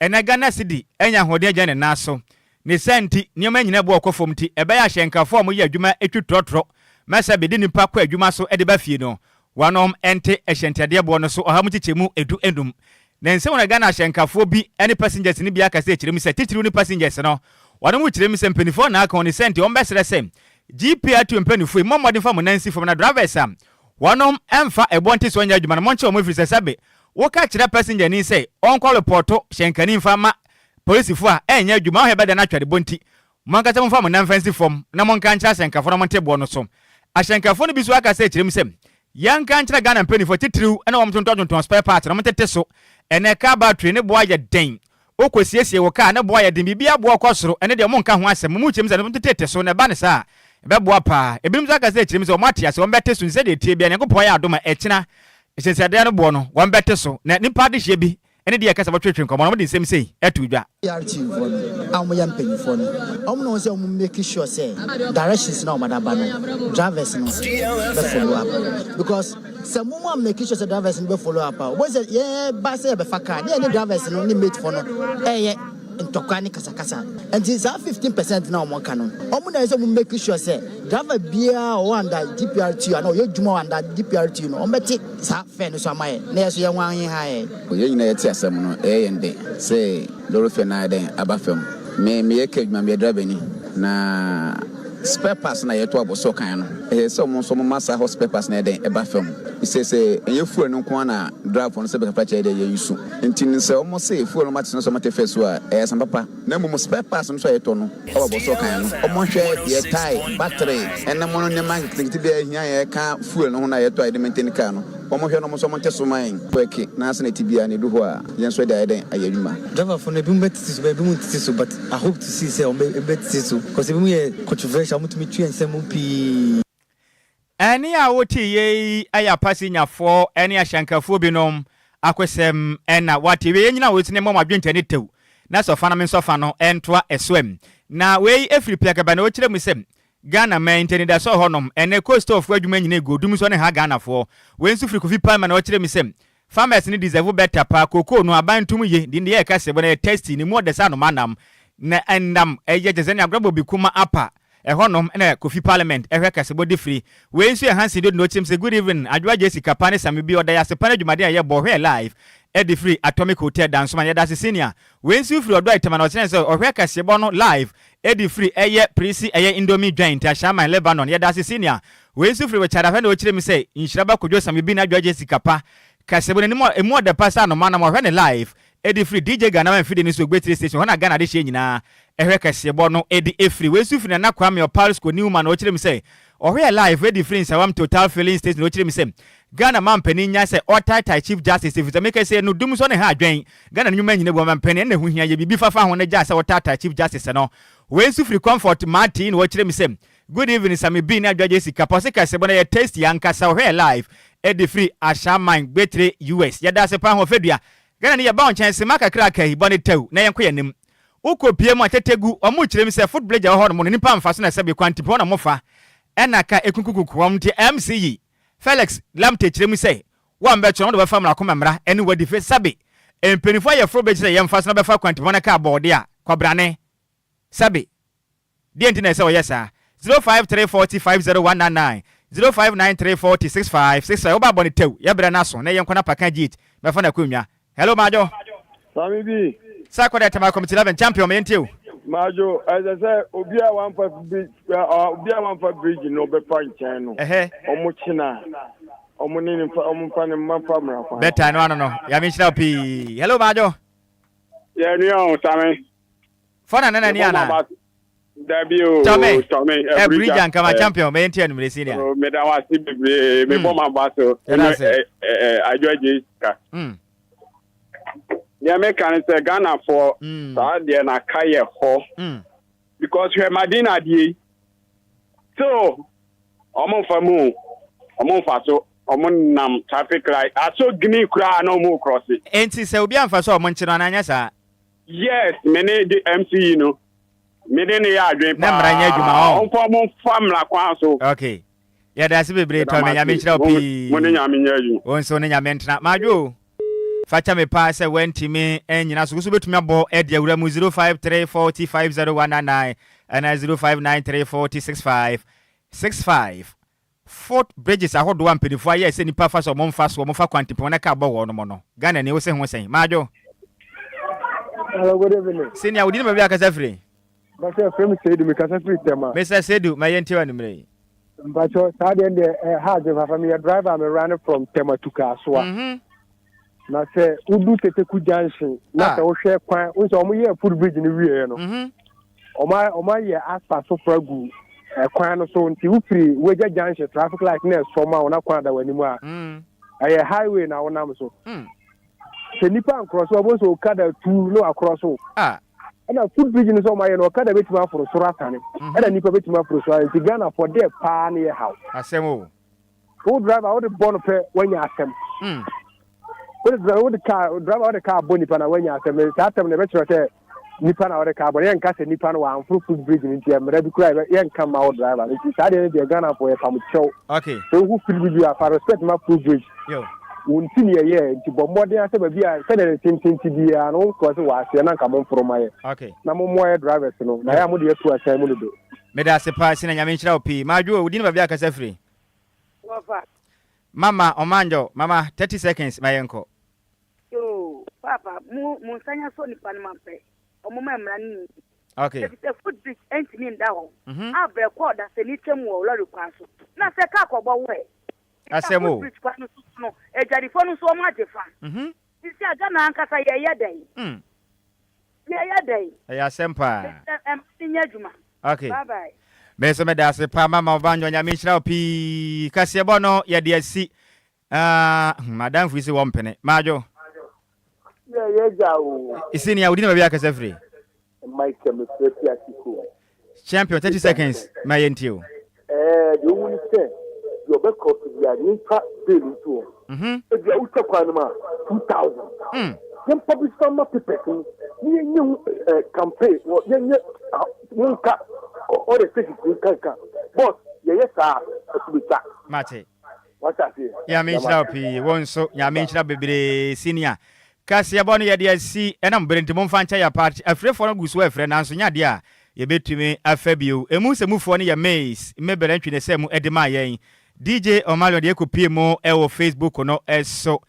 ɛnnɛ Ghana cedi anya ahoɔden agyina ne nan so. Ne saa nti, nneɛma nyinaa bo rekɔ fam nti, ɛbɛyɛ ahyɛnkafoɔ a wɔyɛ adwuma twi trɔtrɔ ma sɛ bede nnipa kɔ adwuma so de ba fie no, wɔnom nte ahyɛntiadeɛ boɔ no so ɔha mu nkyekyɛmu edu enum. Na nsɛm na Ghana ahyɛnkafoɔ bi ne passengers no bi aka sɛ kyerɛ mu sɛ titiriw ne passengers no, wɔnom kyerɛ mu sɛ mpaninfoɔ na aka wɔn ne sɛ nti wɔbɛsrɛ sɛ GPRTU mpaninfoɔ yi mmɔ mmɔden mfa mo nan nsi fam na drivers a wɔnom mfa ɛboɔ ntesoɔ nyɛ adwuma no monkye wɔn ɛfiri sɛ sɛbe woka kyerɛ passenger ni sɛ ɔnkɔ repɔto hyɛnkani mfa ma Polisifo a ɛnyɛ adwuma a wɔhwɛ bɛda no atwɛrebɔ nti, mo ankasa momfa mo nan mfa nsi fam na monka nkyerɛ ahyɛnkafo na monte boɔ no so. Ahyɛnkafo no bi nso aka sɛ kyerɛ mu sɛ, Yɛnka nkyerɛ Ghana mpanyinfoɔ titiriw ne wɔn tontɔntontɔn spare parts na wɔntete so. Ɛnnɛ car battery ne boɔ ayɛ den. Wokɔ siesie wo car ne boɔ ayɛ den, biribiara boɔ kɔ soro, ɛno deɛ monka ho asɛm. Mo mu kyerɛ mu sɛ montetete so na ɛba no saa a, ɛbɛboa paa. Ebinom nso aka sɛ kyerɛ mu sɛ wɔate ase, wɔbɛte so nti sɛdeɛ ɛteɛ biara Nyankopɔn ayɛ adom a ɛkyena hyɛnsiadeɛ no boɔ no wɔbɛte so na nnipa adehyeɛ bi ne deɛ ɛka sɛ wɔtwetwe nkɔmmɔ no, wɔde nsɛm sei too dwa. ART foɔ no a wɔyɛ mpanyinfoɔ no, wɔn na wɔn sɛ wɔn make sure sɛ directions na wɔn de aba no, drivers no bɛ follow up because sɛ mo mo make sure sɛ drivers no bɛ follow up a, wɔn sɛ yɛn ba sɛ yɛbɛfa car ne yɛn ne drivers no ne mate foɔ no ɛyɛ ntɔkwa ne kasakasa nti saa 15% na wɔn ka no, wɔn na ɛsɛ wɔn make sure sɛ driver biara ɔwɔ under GPRTU anaa ɔyɛ adwuma wɔ under GPRTU no, wɔn bɛte saa fare no so ama yɛn na yɛn nso yɛn ho aheha yɛn. Yɛn nyinaa yɛte asɛm no, ɛyɛ yɛn dɛ sɛ lorry fare no ayɛ dɛn aba fam. Me meyɛ car adwuma, meyɛ driver ni, na spare parts no a yɛtɔ abɔsɔ kan no, ɛsɛ sɛ wɔn nso wɔma saa hɔ spare parts no yɛ dɛn ɛba fam. Sɛ sɛ ɛnyɛ fuel no nko ara na driver no sɛ bɛkafra kyerɛ dɛ yɛ use. Nti no sɛ wɔn se fuel no wɔate so na sɛ wɔate fare so a, ɛyɛ asɛm papa. Na mmom spare parts no nso a yɛtɔ no wɔ abɔsɔ kan no, wɔhwɛ yɛ tae, battery, ɛne mo no nneɛma nketenkete bi a ɛhia yɛn ɛka fuel no ho no a yɛtɔ a yɛde maintain car no. Wɔhwɛ na wɔn nso wɔnte so ma yɛn. Wɛke na sɛnea ɛte biara no ɛdu hɔ a, yɛn nso yɛde ayɛ dɛn ayɛ adwuma. Driver fo no ebinom bɛ tete so but ebinom ntete so but I hope to see sɛ wɔn bɛ bɛ tete so cause ebinom yɛ controversial wɔn tumi twe nsɛm mu pii. Ɛnne a wotee yei yɛ apasinyafoɔ ne ahyɛnkafoɔ binom akosɛm na wɔate. Wei nyina wei ne mmɔ mo adwenkyɛ ne tɛw na sɔfa no me nsɔfa no ntoa ɛsoɛm. Na wei firi Piakaba na ɔkyerɛ mu sɛ Ghana man nti anidaso wɔ hɔnom. Ɛnnɛ coastal foɔ adwuma nyina egu odum so ne ha Ghana foɔ. Wei nso firi Kofi Palmer na ɔkyerɛ mu sɛ Farmers no deserve better paa cocoa no aban ntom ye de ndeɛ ɛka sɛ bɔ no ɛyɛ tasty ne mu ɔdɛ sɛ anoma nam na ɛnam ɛyɛ kyɛ sɛ nea agorɔ bɔ bi kuma apa ɛhɔnom na Kofi Parliament ɛhwɛ kasabɔ de firi. Wei nso yɛ Hanson Dodo na ɔkyerɛ mu sɛ good evening Adwoa Jesse Kapa ne Same bi ɔda yɛ ase pa ne adwumaden a yɛbɔ hwɛ live. De firi Atomic Hotel Dansoman yɛdase senior. Wei nso firi Ɔdɔ Aitama na ɔkyerɛ sɛ ɔhwɛ kaseɛbɔ no live de firi ɛyɛ Prisi ɛyɛ Indomie Joint Ashaiman Lebanon yɛdase senior. Wei nso firi Richard Ahwɛ na ɔkyerɛ mu sɛ Nhyira ba Kojo Sami Bi na Adwoa Jessica pa kaseɛbɔ no anim emu ɔdɛ pa sɛ anoma nam ɔhwɛ no live de firi DJ Ghana mfidie no so Ogbetire Station hɔ na Ghana adehyeɛ nyinaa Ɛhwɛ kɛseɛbɔ no de firi. Wei nso firi Nana Kwame Ɔpalsco Newman na ɔkyerɛ mu sɛ ɔhwɛɛ live de firi Nsawam Total Filling Station na ɔkyerɛ mu sɛ Ghana manpanin nyae sɛ ɔtaetae Chief Justice efisɛ meka sei no dum nso ne ha adwɛn Ghana no nwuma nyina bu ɔmanpanin ɛna ɛho hia yɛ biribi fafa ho na gyae sɛ ɔtaataa Chief Justice no. Wei nso firi Comfort Martey na ɔkyerɛ mu sɛ Good evening Sammy B ne Adwoa Jessica pɔ se kɛsebɔ no yɛ tasty ankasa ɔhwɛɛ live de firi Ashaiman Gbetre US yɛdaase paa Ahoɔfɛdua Ghana ni yɛba wo nkyɛn sema kakra aka yi bɔ ne tɛw na yɛnkɔ yɛn anim. Wo kɔ pie mu a tete gu, wɔn kyerɛ mu sɛ foot bridge a ɛwɔ hɔ nom no nipa nfa so na sɛbe kwantempɔn na wɔfa ɛna ka ekunkukuku wɔn nti MC yi Felix Lamptey kyerɛ mu sɛ wɔn bɛkyerɛ wɔn de wɔbɛfa mmara koma mmara ɛne wadi fe sɛbe mpanyinfoɔ ayɛ foro bridge sɛ yɛnfa so na bɛfa kwantempɔn na kaa bɔɔde a kwabrane sɛbe Deɛn nti na ɛsɛ sɛ ɔyɛ saa? 053 40 50 199 0593 40 65 65 Woba bɔ no tɛw, yɛ berɛ no aso na yɛnkɔ na Pakan Gate mɛfa no akonnwa. Hello Madwo. Maame bi. Sɛ akɔ dɛ Tamale Committee 11 Champion ma yɛntie o. Madwo, ɛsɛ sɛ obi a wamfa bridge obi a wamfa bridge no bɛfa nkyɛn no. Ɛhɛ. Ɔmo kyena ɔmo ne ne nfa ɔmo nfa ne mma nfa mmara kwan. Bɛta no ano no. Nyame nhyira wo pii. Hello Madwo. Yɛ nua o Same. Fɔ na nana ni ana. Dabi o. Tɔme. Tɔme. Ɛbiri gya nkama champion mɛ nti anumere senior. Oh, meda wa se bebree. Me bɔ ma ba so. Yɛda se. Adwo agye sika. Deɛ meka ne sɛ Ghana foɔ saa deɛ na ka yɛ hɔ. Because hwɛ Madina adeɛ yi. So ɔmo nfa mu ɔmo nfa so ɔmo nam traffic light aso gini koraa na ɔmo krɔse. Enti sɛ obi anfa so a ɔmo nkye no anaa nyɛ saa? Yes me ne de MC yi no me ne no yɛ adwen Na mmara nyɛ adwuma paa ɔn. Ɔmfa ɔmo nfa mmara kwan so. Ok yɛda ase bebree Yɛda tɔ mo me nyame ase nhyira wo mo pii. mo ne nyame nyɛ adwuma. Wo nso ne nyame ntena. Madwo o fa kyɛ me paa sɛ wantumi annyina so. Wo nso wobɛtumi abɔ de awura mu 053 40 50 199 anaa 0593 40 65 65. Foot bridges ahodoɔ a mpaninfoɔ ayɛ sɛ nnipa fa so a wɔmfa so, wɔfa kwantempɔn na kaa bɔ wɔnom no. Ghana ni, wose ho sɛn? Madwo. Hello, good evening. Senior, wo din ne baabi a kasa firi? Mpacho, yɛfrɛ me Seidu, me kasa firi Tema. Mister Seidu, ma yɛntie wo anwummerɛ yi. Mpacho, saa deɛ deɛ ɛha adwene papa, meyɛ driver a me run from Tema to Kasoa. Mm -hmm. Na sɛ wodu Teteku junction na ah. sɛ wohwɛ kwan, wo sɛ wɔn yɛ foot bridge no wieɛ no, wɔn mhm. ayɛ asphalt foforɔ agu ɛkwan no so nti wofiri Wagya junction traffic light na ɛsɔ ma wɔn akwan da wɔn anim a, mm. ɛyɛ highway na wonam so. Mm. Sɛ nipa nkorɔ so ɔbɛn sɛ okada tu na wakorɔ so. Ah. Ɛna foot bridge no sɛ wɔn ayɛ no okada betumi aforo soro asane. Mhm. Ɛna nipa betumi aforo soro asane nti Ghana fɔ dɛ paa ne yɛ haw. Asɛm o. Wo driver wode bɔ no pɛ wanya asɛm. Mm. Wode driver wode car driver wode car bɔ nipa na wanya asɛm. Saa asɛm no ɛbɛkyerɛ sɛ nipa na wode car bɔ no. Yɛnka sɛ nipa no wamforo foot bridge no nti mmara bi kura yɛnka mma wo driver no. Nti saa deɛ no deɛ Ghana fo yɛ pam kyɛw. Okay. Sɛ wohu foot bridge a fa respect ma foot bridge. Yo. Wo nti ne yɛyɛ nti bɔ mmɔden asɛ baabi a sɛdeɛ ne tenten ti biara no wokɔ sɛ wɔ aseɛ na nka momforo ma yɛ. Okay. Na mommoa yɛ drivers no na yɛ a mode atu asan mu dodo. Meda ase paa Sina Nyame nhyira wo pii. Madwo o, wo din ne baabi a kasa firi? Wɔfa. Mama Ɔmanjɔ, mama 30 seconds ma yɛnkɔ. Yoo paapa mo mo nsa nya sɔ nipa no ma pɛ ɔmo ma mmara no nni Okay. efisɛ foot bridge ɛntumi nda hɔ a brɛ kɔ ɔdasani twam wɔ lɔre kwan so na sɛ kaa kɔbɔ wo ɛ Efisɛ Asɛm foot o. bridge kwan no so no adwadifoɔ no nso ɔmo agye fa sisi a Ghana ankasa yɛyɛ dɛn. Yɛyɛ dɛn? Ɛyɛ asɛm paa. Mesrɛ ɛmma no nyɛ adwuma. Ok. Bye bye. Me nso meda ase paa mama Ɔbanjɔ Nyame nhyira wo pii. Kaseɛbɔ no yɛde asi. Ah, hmm, madamfo yi se wɔmpene. Madwo. Yɛ yɛ gya o. Senior, wo din ne baabi a akasa firi? Michael mefrɛ fi Atiko. Champion, 30 seconds ma yɛntie o. Ɛɛ deɛ owu ne sɛ deɛ ɔbɛ cross biara deɛ yɛntwa bail nto hɔ. Mhm. Ebia wotwa kwan no mu a 2000. Yɛn publish fa ma papers no ne yɛnyɛ ho ɛɛ campaign wɔ yɛnyɛ monka all the stations nka nka boss yɛyɛ saa a ɛso betwa. Mate. Wate aseɛ? Nyame nhyira wo pii. Wo nso Nyame nhyira wo bebree senior. Kaseɛbɔ no yɛde asi ɛnam bere nti momfa nkyɛ yɛ part. Afirefoɔ no gu so ɛfrɛ nanso nyɛ adeɛ a yɛbɛtumi afa bio. Ɛmu nsɛmufoɔ no yɛ Mays Mabel Antwi na ɛsɛɛ mu de maa yɛn. DJ Omalion deɛ ɛkɔpue mu wɔ Facebook no so.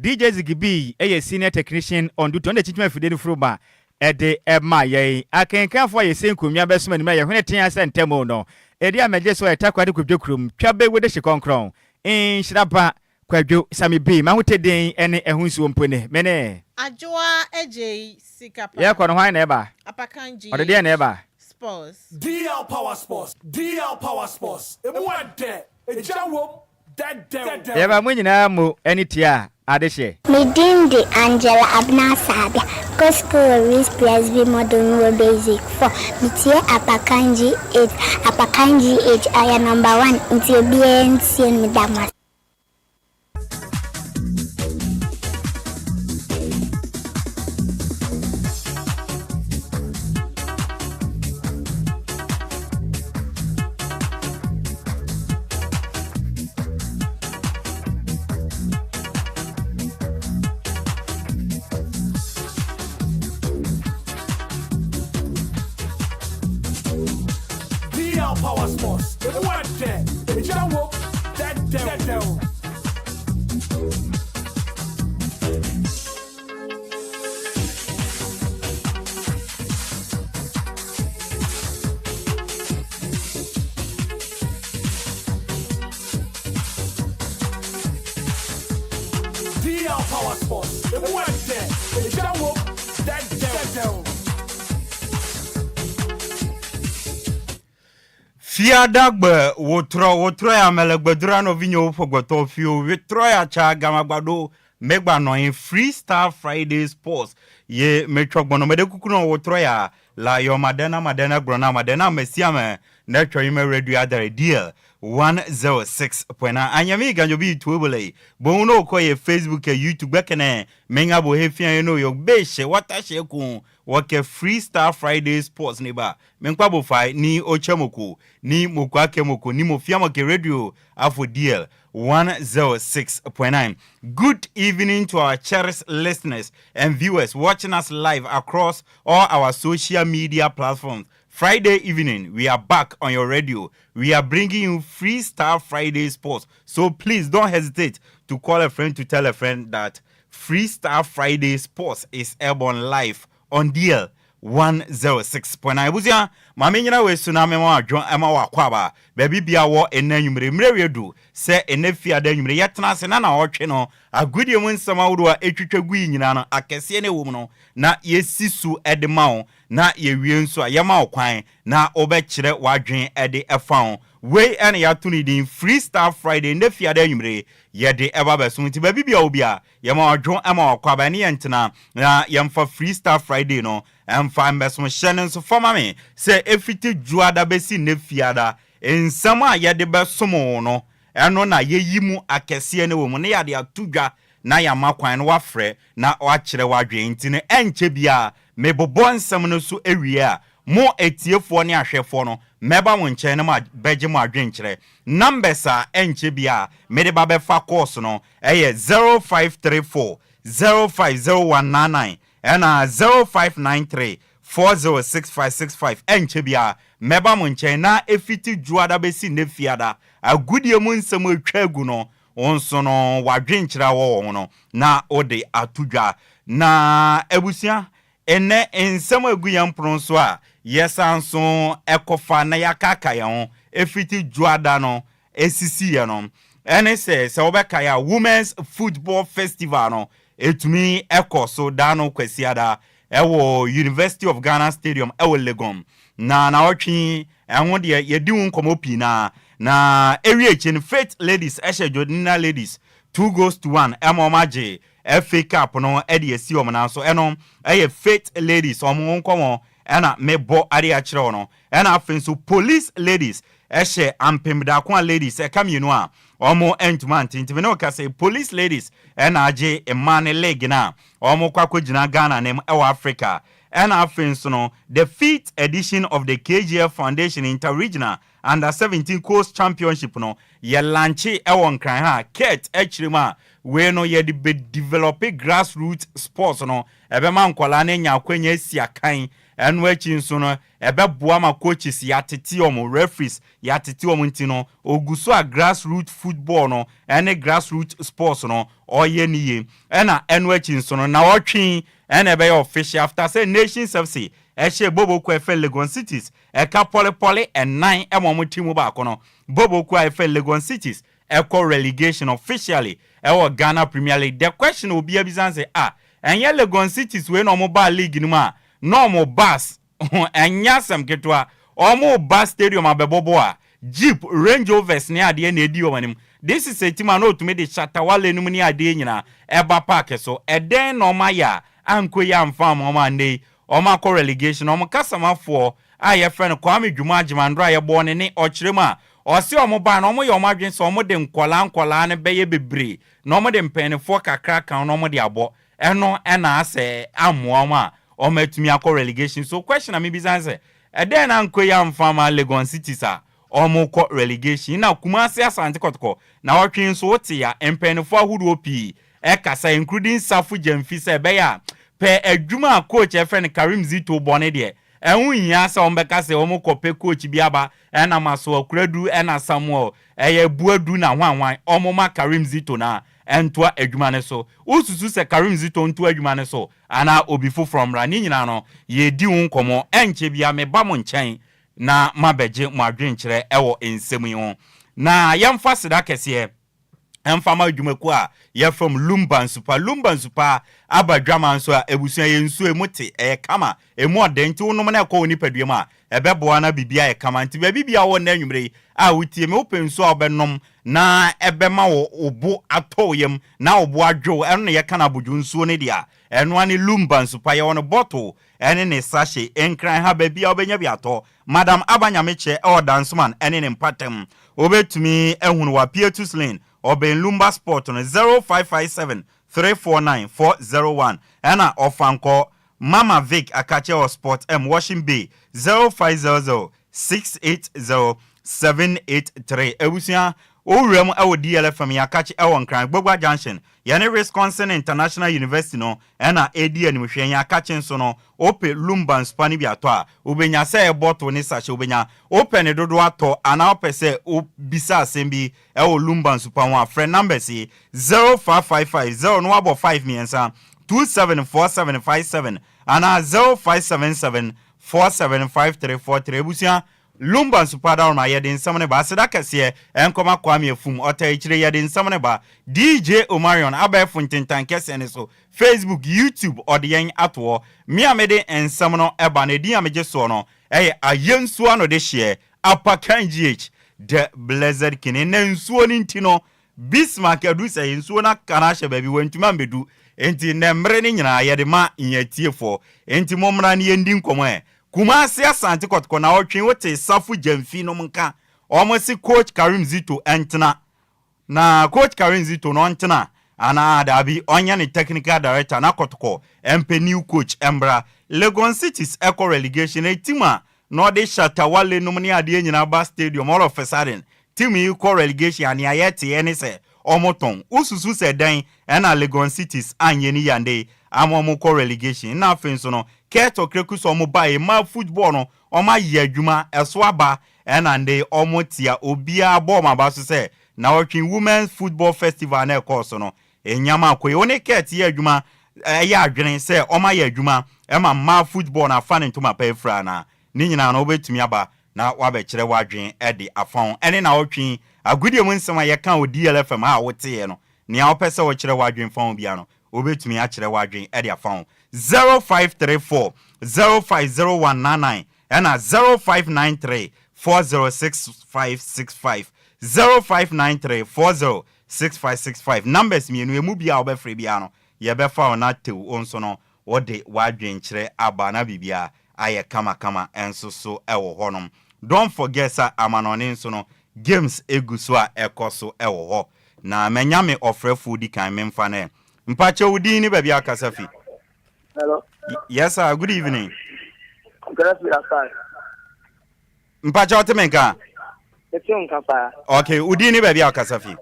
DJ Ziggy B yɛ Senior Technician on duty, ɔno na ɛkyinkyim afidie no firi ma ɛde ma yɛn. Akenkanfoɔ a yɛsɛ nkonnwa bɛsom anim a yɛhwene tea sɛ ntɛm no, ɛdi a mɛgye so a ɛtakoradi Kwadwo kurom, twa bɛwu de hye kɔnkrɔn, nhyira ba Kwadwo Sammy B, m'ahotɛ din ne ɛho nsuo mpo ne, me ne. Adwoa Adjei Sika pa. Yɛkɔ no hwan na ɛba? Apakan GH. Ɔde deɛn na ɛba? Sports. DL Power Sports, DL Power Sports, emu ɛdɛ, egya wom, dɛdɛw. Yɛba mo nyinaa mo ani tia adehyeɛ. Me din de Angela Abena Asabea. Mekɔ sukuu wɔ Rees Presby Model no wɔ Basic 4. Metie Apakan GH. Apakan GH ɔyɛ number one nti obiara ntie no. Meda mo ase. DL Power Sports, emu ɛdɛ, egya wom, dɛdɛw. DL Power Sports, emu ɛdɛ, egya wom, dɛdɛw. Fiadagbe wotrɔ wotrɔ ya mele gbedora nɔvinyewo ƒe gbetɔ fiwo wetrɔ ya tsa gamagba megba nɔ anyi Freestyle Friday Sports ye metsɔ gbɔnɔ meɖe kuku nɔ wotrɔ ya la yɔ made na made na gblɔ na made na ame sia ame ne tsɔ yi me radio adare DL 106.9 anyami ganjo bi tuebole boŋ no kɔ ye Facebook e YouTube gbɛkɛnɛ menga bo he fia ye no yo be she wata she kun wɔkɛ Freestyle Friday Sports ne ba menkpa bo fa ni oche moko ni moko ake moko ni mo fia moke radio afo DL 106.9. Good evening to our cherished listeners and viewers watching us live across all our social media platforms. Friday evening, we are back on your radio. We are bringing you Freestyle Friday Sports. So please don't hesitate to call a friend to tell a friend that Freestyle Friday Sports is airborne live on DL 106.9. Abusua, maame nyina wɔ esu na mema adwo ɛma wɔ akɔ baabi bia wɔ ɛnɛ anwummere mmerɛ wie du sɛ ɛnɛ fiada anwummere yɛtena ase na na ɔtwe no agodie mu nsɛm ahodoɔ a ɛtwitwa gu yi nyinaa no akɛseɛ no ɛwɔ mu no na yɛsi so ɛde ma wo na yɛwie nso a yɛma wo kwan na wobɛkyerɛ w'adwen ɛde ɛfa ho. Wei ɛna yɛato no din Freestyle Friday. Nnɛ fiada anwummere yɛde ɛba bɛso nti baabi bia wo bia yɛma wadwo ɛma wakɔ aba ne yɛntena na yɛmfa Freestyle Friday no ɛmfa mbɛsom. Hyɛ no nso fama me sɛ ɛfiti dwoada bɛsi nnɛ fiada nsɛm a yɛde bɛsom wo no ɛno na yɛyi mu akɛseɛ no wɔ mu na yɛde ato dwa na yɛama kwan no wafrɛ na wakyerɛ w'adwene. Nti no ɛnkyɛ biara mebobɔ nsɛm no so awie a mo etiefoɔ ne ahwɛfoɔ no mɛba mo nkyɛn na mo bɛgye mo adwenkyerɛ. Numbers a ɛnkyɛ biara mede ba bɛfa course no ɛyɛ 0534 050199 ɛna 0593 406565. Ɛnkyɛ biara mɛba mo nkyɛn na ɛfiti dwoada bɛsi nnɛ fiada agodie mu nsɛm atwa agu no wo nso no wadwenkyerɛ a wɔwɔ ho no na wode ato dwa. Na abusua, ɛnɛ nsɛm a egu yɛn pono so a yɛsan so ɛkɔfa na yɛakaka yɛn ho ɛfiti dwoada no esisi yɛ no ɛne sɛ wobɛka yɛ a Women's Football Festival no ɛtumi ɛkɔ so daa no Kwasiada ɛwɔ University of Ghana Stadium ɛwɔ Legon na naɔtwe ɛho deɛ yɛdi ho nkɔmmɔ pii na ewie akyi no Faith Ladies ɛhyɛ Jodina Ladies 2 goals to 1 ɛma ɔmo agye FA Cup no ɛde esi ɔmo nan so. Ɛno ɛyɛ Faith Ladies ɔmo ho nkɔmmɔ ɛna mebɔ ade akyerɛ wo no. Ɛna afei nso Police Ladies ɛhyɛ Ampemdako Ladies ɛka mmienu a ɔmo ntoma ante. Ntumi ne ɔka sɛ Police Ladies ɛna agye mmaa ne league na ɔmo kɔ akɔgyina Ghana nem ɛwɔ Africa. Ɛna afei nso no the fifth edition of the KGF Foundation Interregional Under 17 Coast Championship no yɛ launch ɛwɔ Nkran ha. Kurt akyerɛ mu a wei no yɛde bɛ develop grassroot sports no ɛbɛma nkwadaa no anya akwanya asi akan. Ɛno akyi nso no, ɛbɛboa ma coaches yɛatete wɔn, referees yɛatete wɔn nti no, ɔgu so a grassroot football no ne grassroot sports no ɔyɛ no yie. Ɛna ɛno akyi nso no, nnawɔtwe yi ɛna ɛbɛyɛ official after sɛ Nations FC ɛhyɛɛ Bobo kuo a ɛfɛ Legon Cities ɛka pɔlepɔle ɛnan ɛma wɔn ti mu baako no, Bobo kuo a ɛfɛ Legon Cities ɛkɔ relegation officially ɛwɔ Ghana Premier League. The question a obiara bisa ne sɛ, ah, ɛnyɛ Legon Cities wei na wɔn baa league no mu a na wɔn bus ho ɛnyɛ asɛm ketewa, wɔn ba stadium abɛbɔ bɔɔl a, Jeep, Range Rovers ne adeɛ na ɛdi wɔn anim. This is a team a na ɔtumi de Shatta Wale nom ne adeɛ nyinaa ɛba park so. Ɛdɛn na wɔn ayɛ a ankɔ yie amfa amma wɔn a nnɛ yi wɔn akɔ relegation? Wɔn kasamafoɔ a yɛfrɛ no Kwame Dwuma Agyemandoro a yɛbɔɔ ne ne ɔkyerɛ mu a ɔse wɔn baa no wɔn yɛ wɔn adwene sɛ wɔn de nkwadaa nkwadaa no bɛyɛ bebree na wɔn de mpaninfoɔ kakra ka ho na wɔn de abɔ. Ɛno na asɛ ammoa wɔn a wɔn atumi akɔ relegation. So question a mebisa ne sɛ, ɛdɛn na ankɔ yi amfa amma Legon Cities a wɔn kɔ relegation? Na Kumasi Asante Kɔtɔkɔ nawɔtwe nso wote ya mpaninfoɔ ahodoɔ pii ɛkasa including Safo Gyamfi sɛ ɛbɛyɛ a pɛ adwuma a coach a yɛfrɛ no Karim Zito bɔ no deɛ ɛho nhia sɛ wɔn bɛka sɛ wɔn kɔ pɛ coach bi aba ɛna Masoa Kuradu ɛna Samuel ɛyɛ Buadu na hwan hwan wɔn ma Karim Zito na ntoa adwuma no so. Wosusu sɛ Karim Zito ntoa adwuma no so anaa obi foforɔ mmra? Ne nyinaa no, yɛredi ho nkɔmmɔ. Ɛnkyɛ biara meba mo nkyɛn na mabɛgye mo adwenkyerɛ wɔ nsɛm yi ho. Na yɛmfa aseda kɛseɛ mfa ma adwumakuo a yɛfrɛ mo Lumba Nsupa. Lumba Nsupa aba dwaman nso a, abusua yɛ nsuo, emu te, ɛyɛ kama, emu ɔdɛ, nti wonom na ɛkɔ wo nipadua mu a, ɛbɛboa na biribi ayɛ kama. Nti baabi biara wɔ nnɛ anwummerɛ yi a wotie me, wopɛ nsuo a wobɛnom na ɛbɛma wo wo bo atɔ wo yam na wo bo adwo wo, ɛno na yɛka no abodwo nsuo no deɛ a, ɛno ara ne Lumba nsu pa. Yɛwɔ no bottle ɛne ne sachet. Nkran ha baabiara wobɛnya bi atɔ. Madam Aba Nyamekyɛ ɛwɔ Dansoman ɛne ne mpatam. Wobɛtumi ahunu wɔ Apietus Lane, ɔbɛn Lumba Sport no, 0557 349 401 ɛna Ɔfankɔ Mama Vic Akakyɛ wɔ Sport M, Washing Bay, 0500 680 783. Abusua, wo wura mu wɔ DLFM, yɛn akakye wɔ Nkran, Gbogba Junction. Yɛne Wisconsin International University no na ɛredi animhwɛ. Yɛn akakye nso no, wopɛ Lumba nsupa no bi atɔ a, wobɛnya. Sɛ ɛyɛ bottle ne sachet, wobɛnya. Wopɛ ne dodoɔ atɔ anaa wopɛ sɛ wobisa asɛm bi wɔ Lumba nsupa ho a, frɛ numbers yi, 0555 0 na woabɔ 5 mmiɛnsa, 274757 anaa 0577 475343. Abusua, Lumba Nsupa Adaworoma, yɛde nsɛm no ba. Aseda kɛseɛ nkɔma Kwame Afum, Ɔtaakyire, yɛde nsɛm no ba. DJ Omarion, abɛɛfo ntentan kɛseɛ no so, Facebook, YouTube, ɔde yɛn ato hɔ. Me a mede nsɛm no ba no, edin a megye soɔ no yɛ Ayensuo Anodehyeɛ, Apakan GH, The Blessed King. Nnɛ nsuo no nti no, Bismarck adu sɛ nsuo no aka no ahyɛ baabi, wantumi ambɛdu. Enti nnɛ mmere no nyinaa yɛde ma yɛn atiefoɔ. Enti mommra na yɛndi nkɔmmɔ ɛ. Kumasi Asante Kɔtɔkɔ naɔtwe wotee Safo Gyamfi nom nka, wɔn se Coach Karim Zito ntena. Na Coach Karim Zito no ɔntena anaa daabi ɔnyɛ ne technical director na Kɔtɔkɔ mpɛ new coach mbra. Legon Cities kɔ relegation, a team a na ɔde Shatta Wale nom ne adeɛ nyinaa ba stadium all of a sudden team yi kɔ relegation a nea yɛteɛ ne sɛ ɔmo tɔn. Wo susu sɛ dɛn ɛna Legon Cities anyɛ ne yande yi ama ɔmo kɔ relegation? Nna afei nso no Kurt Okraku sɛ ɔmo baeɛ mmaa football no ɔmo ayɛ adwuma ɛso aba ɛna ndɛ yi ɔmo te a obiara bɔ ɔmo aba so sɛ nawɔtwe Women's Football Festival no a ɛkɔɔ so no nneɛma akɔ yie. Wo ne Kurt yɛ adwuma yɛ adwene sɛ wɔayɛ adwuma ma mmaa football no afa ne ntoma pa afira anaa? Ne nyinaa no wobɛtumi aba na woabɛkyerɛ w'adwene de afa ho. Ɛne naawɔtwe yi agodie mu nsɛm a yɛka wɔ DLFM a woteeɛ no, nea wopɛ sɛ wokyerɛ w'adwene fa ho biara no, wobɛtumi akyerɛ w'adwene de afa ho. 0534 050199 ɛna 0593 406565 0593 40 6565 numbers mienu emu biaa wobɛfrɛ biaa no yɛbɛfa wo na tew wo nso no wode w'adwenkyerɛ aba na biribiaa ayɛ kama kama nso so wɔ hɔ nom. Don't forget sɛ amanɔne nso no games egu so a ɛkɔ so wɔ hɔ. Na manya me ɔfrɛfoɔ di kan memfa no ɛ. Mpakyɛw wo din ne baabi a wokasa fi? Hello. Yes sir, good evening. Good afternoon. Mpakyɛ ɔte me nka? Mete wo nka paa. Okay, wo din ne baabi a ɔkasa fi?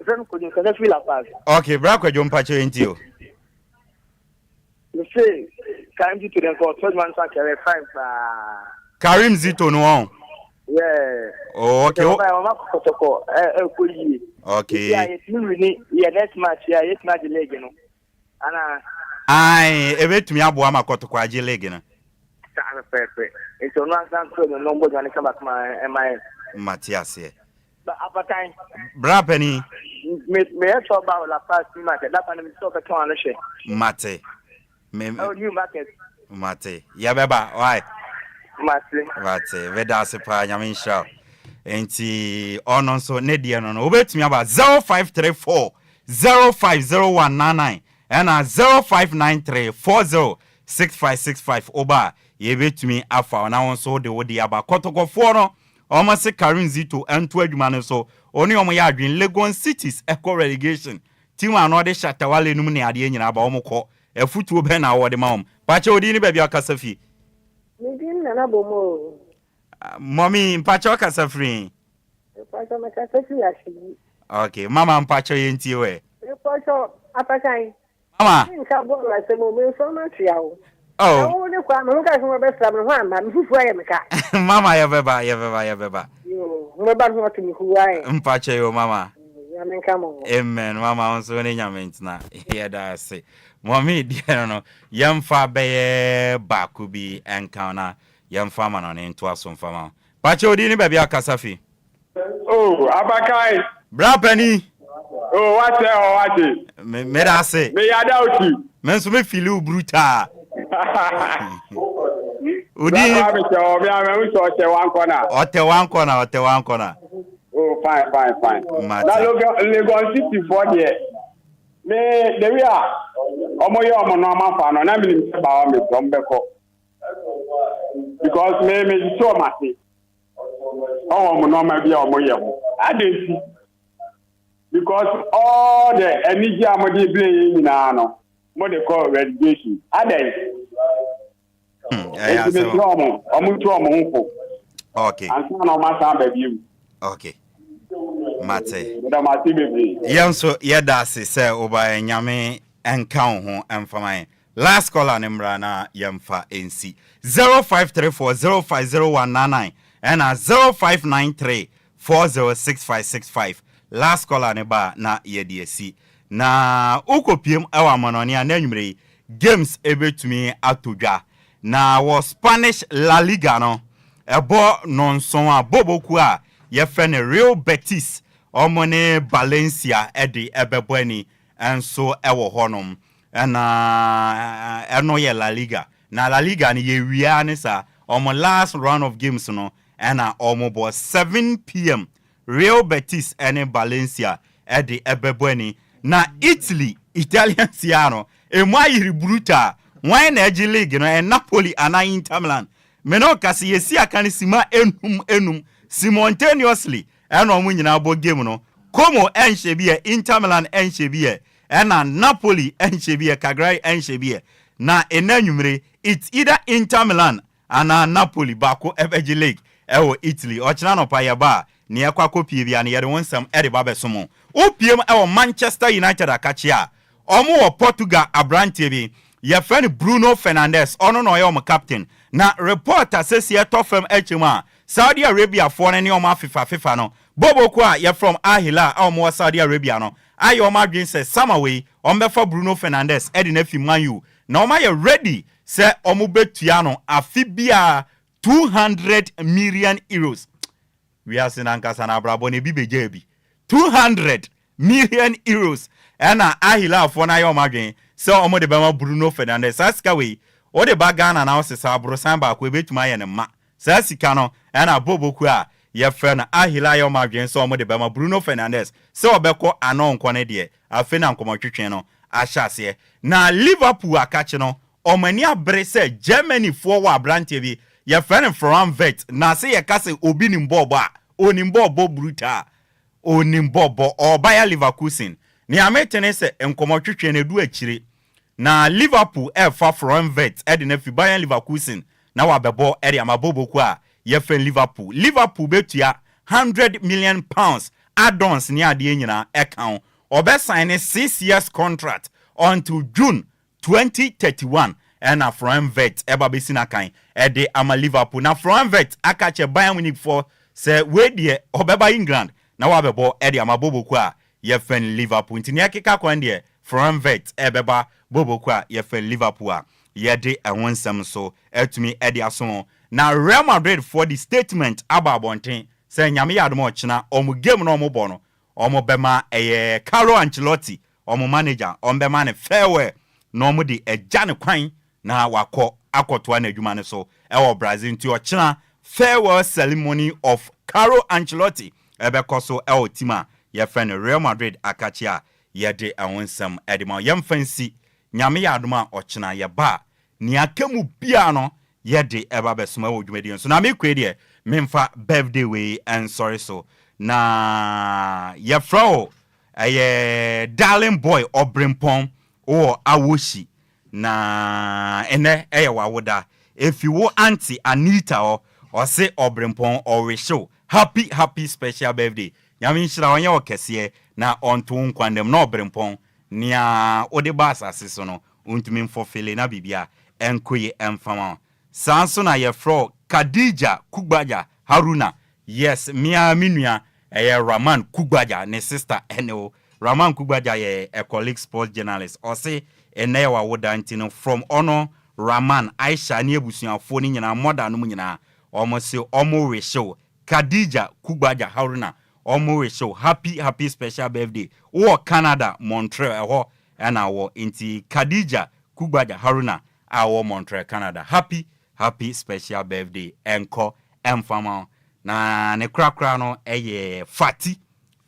Mefrɛ me Kwadwo, mekasa firi La Paz. Okay, bra Kwadwo mpakyɛ yɛntie o. Mese, Karim Zito deɛ nka ɔtɔ adwuma no so anka ɛyɛ fine paa. Karim Zito no wɔn. Yeah. Oh, okay. Ɔba ɔma kɔtɔkɔ ɛkɔ yie. Okay. Ebi a yɛtumi wini yɛ next match yɛ yɛtumi agye league no. Ana. Ayi ebetumi aboa ma kɔtɔkɔ agye league no. Saa pɛpɛɛpɛ. Nti ɔno ansa nso ɛno no ɔmbɔ adwuma no kama kama ɛma yɛ. Mate aseɛ. Ba apatan. Bra panin. Me me yɛ sɔ ba wɔ La Paz new market. La Paz no me sɔ bɛtɔn ano hwɛ. Mate. Me Oh new market. Mate. Yɛbɛba why? Mate. Mate. Meda ase paa nyame nhyira wo. Nti ɔno nso ne deɛ no no wobɛtumi aba 0534 050199 ɛna 0593 406565 woba a yɛbɛtumi afa wo na wo nso wode wo deɛ aba kɔtɔkɔfoɔ no Wɔn se Karim Zito nto adwuma no so, ɔne wɔn yɛ adwene. Legon Cities kɔ relegation, team a na ɔde Shatta Wale nom ne adeɛ nyinaa ba, wɔn kɔ. Afutuo bɛn na wowɔ de ma wɔn? Mpakyɛ wo din ne baabi a wokasa fi? Me din Nana Bomo o. Mummy, mpakyɛ wokasa firi he? Mpakyɛ mekasa firi Ahyegyi. Okay, mama mpakyɛ yɛntie wo ɛ. Mpakyɛ apakan. Mama. Me nka bɔɔl asɛm o, me nso ma tua wo. Oh. Na wo ne kwa me ho ka sɛ wɔbɛsra me ho amma, me fufuo ayɛ me ka. Mama yɛbɛba, yɛbɛba, yɛbɛba. Yoo, mobɛba no ho ato me hu ae. Mpakyɛ yo mama. Nyame nka mo ho. Amen mama wo nso wo ne Nyame ntena. Yɛda ase. Mɔmi deɛ no no yɛmfa bɛyɛ baako bi nka na yɛmfa ama no ne ntoa so mfa ma wo. Pakyɛ odin ne baabi a kasa fi. Oh, abakan. Bra panin. Oh, wakyɛ hɔ wate. Me me da ase. Me yada oti. Me nso me feel you brutal. Odi. Bra me kyɛ hɔ me ame nso ɔkyɛ one corner. Ɔtɛ one corner, ɔtɛ one corner. Oh, fine, fine, fine. Mate. Na Legon City foɔ deɛ. Me the way a ɔmo yɛ ɔmo nneɛma fa no na menim sɛ bawa me ɔmo bɛkɔ. Because me me tete ɔmo ase. Ɔwɔ wɔn nneɛma bi a wɔyɛ ho. Adɛn nti? Because all the anigye a wɔde blɛ yɛn nyinaa no, wɔde kɔ relegation. Adɛn? Hmm, ɛyɛ Enti asɛm. mesrɛ wɔn, wɔn ntu wɔn ho fo. Okay. Ansa na wɔn asan aba bio. Okay. Mate. Meda mo ase bebree. Yɛn nso yɛda ase sɛ wobaeɛ. Nyame nka wo ho mfama yɛn. Last caller no mmra na yɛmfa nsi. 0534 050199 ɛna 0593 406565. Last caller no ba a na yɛde asi. Na wokɔpiem wɔ amanɔne a na anwummerɛ yi games bɛtumi atɔ dwa. Na wɔ Spanish La Liga no, ɛbɔ nnɔnson a bɔɔlbɔ kuo a yɛfrɛ no Real Betis wɔn ne Valencia de bɛbɔ ani nso wɔ hɔnom. Ɛna ɛno yɛ La Liga. Na La Liga no yɛwie ara ne saa. Wɔn last round of games no ɛna wɔbɔ 7pm Real Betis ne Valencia de bɛbɔ ani. Na Italy, Italian Serie A no, ɛmu ayere brutal. Hwan na agye league no? Ɛyɛ Napoli anaa Inter Milan? Me ne wo ka sɛ yɛsi aka no sima enum enum simultaneously ɛna wɔn nyinaa bɔ game no. Como ɛnhyɛ bi ɛ, Inter Milan ɛnhyɛ bi ɛ, Ɛna Napoli nhyɛ bi ɛ, Cagliari nhyɛ bi ɛ. Na nnɛ anwummere, it's either Inter Milan anaa Napoli baako bɛgye league wɔ Italy. Ɔkyena anɔpa yɛba a, nea ɛkɔ akɔpie biara no, yɛde wo nsɛm de ba bɛsom wo. Wopiem wɔ Manchester United akakye a, wɔwɔ Portugal aberanteɛ bi, yɛfrɛ no Bruno Fernandes, ɔno na ɔyɛ wɔn captain. Na report a seesei ɛtɔ fam kyerɛ mu a, Saudi Arabiafoɔ no ne wɔn afefafefa no, bɔbɔkuo a yɛfrɛ wɔn Al Hilal a wɔwɔ Saudi Arabia no, ayɛ wɔn adwene sɛ summer wei wɔbɛfa Bruno Fernandes de no afi Man U na wɔayɛ ready sɛ wɔbɛtua no afe biara 200 million euros. Wiase no ankasa no abrabɔ no ebi bɛgyaa bi. 200 million euros ɛna Al Hilalfoɔ no ayɛ wɔn adwene sɛ wɔde bɛma Bruno Fernandes. Saa sika wei wode ba Ghana na wosesa aborosan baako ɛbɛtumi ayɛ no ma. Saa sika no na Bobokuo a yɛfrɛ no Al Hilal ayɛ wɔn adwene sɛ wɔde bɛma Bruno Fernandes sɛ ɔbɛkɔ anaa ɔnkɔ no deɛ, afei na nkɔmmɔtwetwe no ahyɛ aseɛ. Na Liverpool akakye no, wɔn ani abere sɛ Germanyfoɔ wɔ aberanteɛ bi, yɛfrɛ no Florian Wirtz, na sɛ yɛka sɛ obi nim bɔɔlbɔ a, ɔnim bɔɔlbɔ brutal. Ɔnim bɔɔlbɔ, ɔwɔ Bayer Leverkusen. Nea mete ne sɛ nkɔmmɔtwetwe no adu akyire. Na Liverpool refa Florian Wirtz de no afi Bayern Leverkusen na wabɛbɔ de ama bɔɔlbɔ kuo a yɛfrɛ no Liverpool. Liverpool bɛtua £100 million add-ons ne adeɛ nyinaa ɛka ho. Ɔbɛsaene 6 years contract until June 2031. Ɛna Florian Wirtz ɛba bɛsi n'akan ɛde ama Liverpool. Na Florian Wirtz aka kyerɛ Bayern Munich foɔ sɛ wei deɛ ɔbɛba England na wabɛbɔ ɛde ama Boboku a yɛfrɛ no Liverpool. Nti nea ɛkeka kwan deɛ Florian Wirtz ɛbɛba Boboku a yɛfrɛ no Liverpool a yɛde ɛho nsɛm nso atumi ɛde aso. Na Real Madrid foɔ de statement aba abɔnten sɛ Nyame yɛ adom a ɔkyena ɔmo game na ɔmo bɔ no, ɔmo bɛma ɛyɛ Carlo Ancelotti, ɔmo manager, ɔmo bɛma no farewell na ɔmo de agya ne kwan na wakɔ akɔtoa n'adwuma no so ɛwɔ Brazil. Nti ɔkyena farewell ceremony of Carlo Ancelotti ɛbɛkɔ so ɛwɔ team a yɛfrɛ no Real Madrid akakye a yɛde ɛho nsɛm ɛde ma. Yɛmfa nsi, Nyame yɛ adom a ɔkyena yɛba a, nea aka mu biara no yɛde ɛba bɛsoma wɔ dwumadie nso. Na mekɔe deɛ, memfa birthday wei ɛnsɔre so na yɛfrɛ wo ɛyɛ Darling Boy Ɔbrempɔn wɔ Awohyi, na ɛnɛ ɛyɛ w'awoda. Efi wo aunty Anita hɔ, ɔse Ɔbrempɔn ɔrehyew happy happy special birthday. Nyame nhyira, ɔnyɛ wɔ kɛseɛ na ɔnto wo nkwandam, na Ɔbrempɔn nea wode ba asase so no ntumi mfɔfele na biribia ɛnkɔ yi ɛmfama wo. Saa nso na yɛfrɛ Khadija Kugbaja Haruna. Yes, mea me nua ɛyɛ Rahman Kugbaja ne sister ɛne wo. Rahman Kugbaja yɛ a colleague sports journalist. Ɔse ɛnɛ yɛ wawoda, nti no from ɔno Rahman, Aisha ne abusuafoɔ no nyinaa, mɔda no mu nyinaa, ɔmo se ɔmo rehyew Khadija Kugbaja Haruna, ɔmo rehyew happy happy special birthday. Wowɔ Canada, Montreal ɛhɔ ɛna wɔ, nti Khadija Kugbaja Haruna a wɔ Montreal, Canada, happy happy special birthday ɛnkɔ ɛmfama. Na ne korakora no ɛyɛ Fati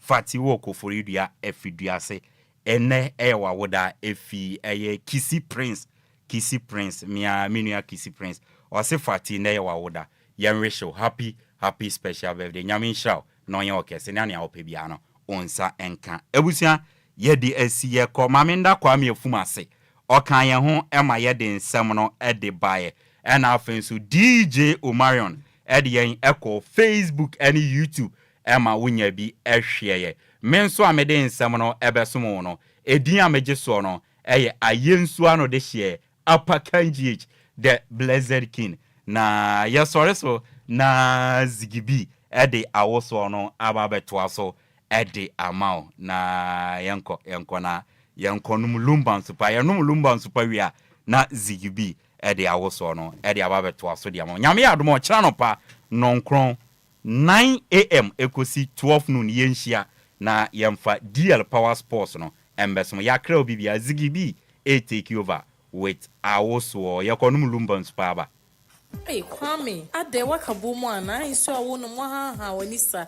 Fati wɔ Koforidua Afiduase. Ɛnɛ ɛyɛ wawoda. Efi ɛyɛ Kisi Prince, Kisi Prince, mia me nua Kisi Prince, ɔse Fati, nnɛ yɛ wawoda, yɛn wish happy happy special birthday. Nyame nhyira wo na ɔnyɛ ɔkɛse ne anea wɔpɛ biara no ɔnsa nka. Abusua, yɛde asi yɛkɔ maame nda Kwame Afum ase, ɔka yɛn ho ɛma yɛde nsɛm no ɛde baeɛ. Ɛna afei nso DJ Omarion ɛde yɛn ɛkɔ Facebook ɛne YouTube ɛma wonya bi ɛhwɛeɛ. Me nso a mede nsɛm no ɛbɛsom wo no, ɛdin a megye soɔ no ɛyɛ Ayɛnsuo ano de hyɛ Apakan GH, the Blessed King. Na yɛsɔre so na Zigibi ɛde awosoɔ no aba abɛtoa so ɛde ama wo. Na yɛnkɔ yɛnkɔ na yɛnkɔ nom lumba nsopa. Yɛnom lumba nsopa wie a, na Zigibi ɛde awosoɔ no ɛde aba abɛtoa so de ama wo. Nyame yɛ adom a ɔkyerɛ no pa nɔnkorɔn 9 am ekosi 12 noon, yɛnhyia na yɛmfa DL Power Sports no ɛmbɛsom. Yɛakra obi bia Zigibi ɛ take over with awosoɔ. Yɛkɔ nom lumba nsopa aba. Hey, Kwame, adɛn, waka bɔ mu anaa? Nsuo a wonom wahaha w'ani sa.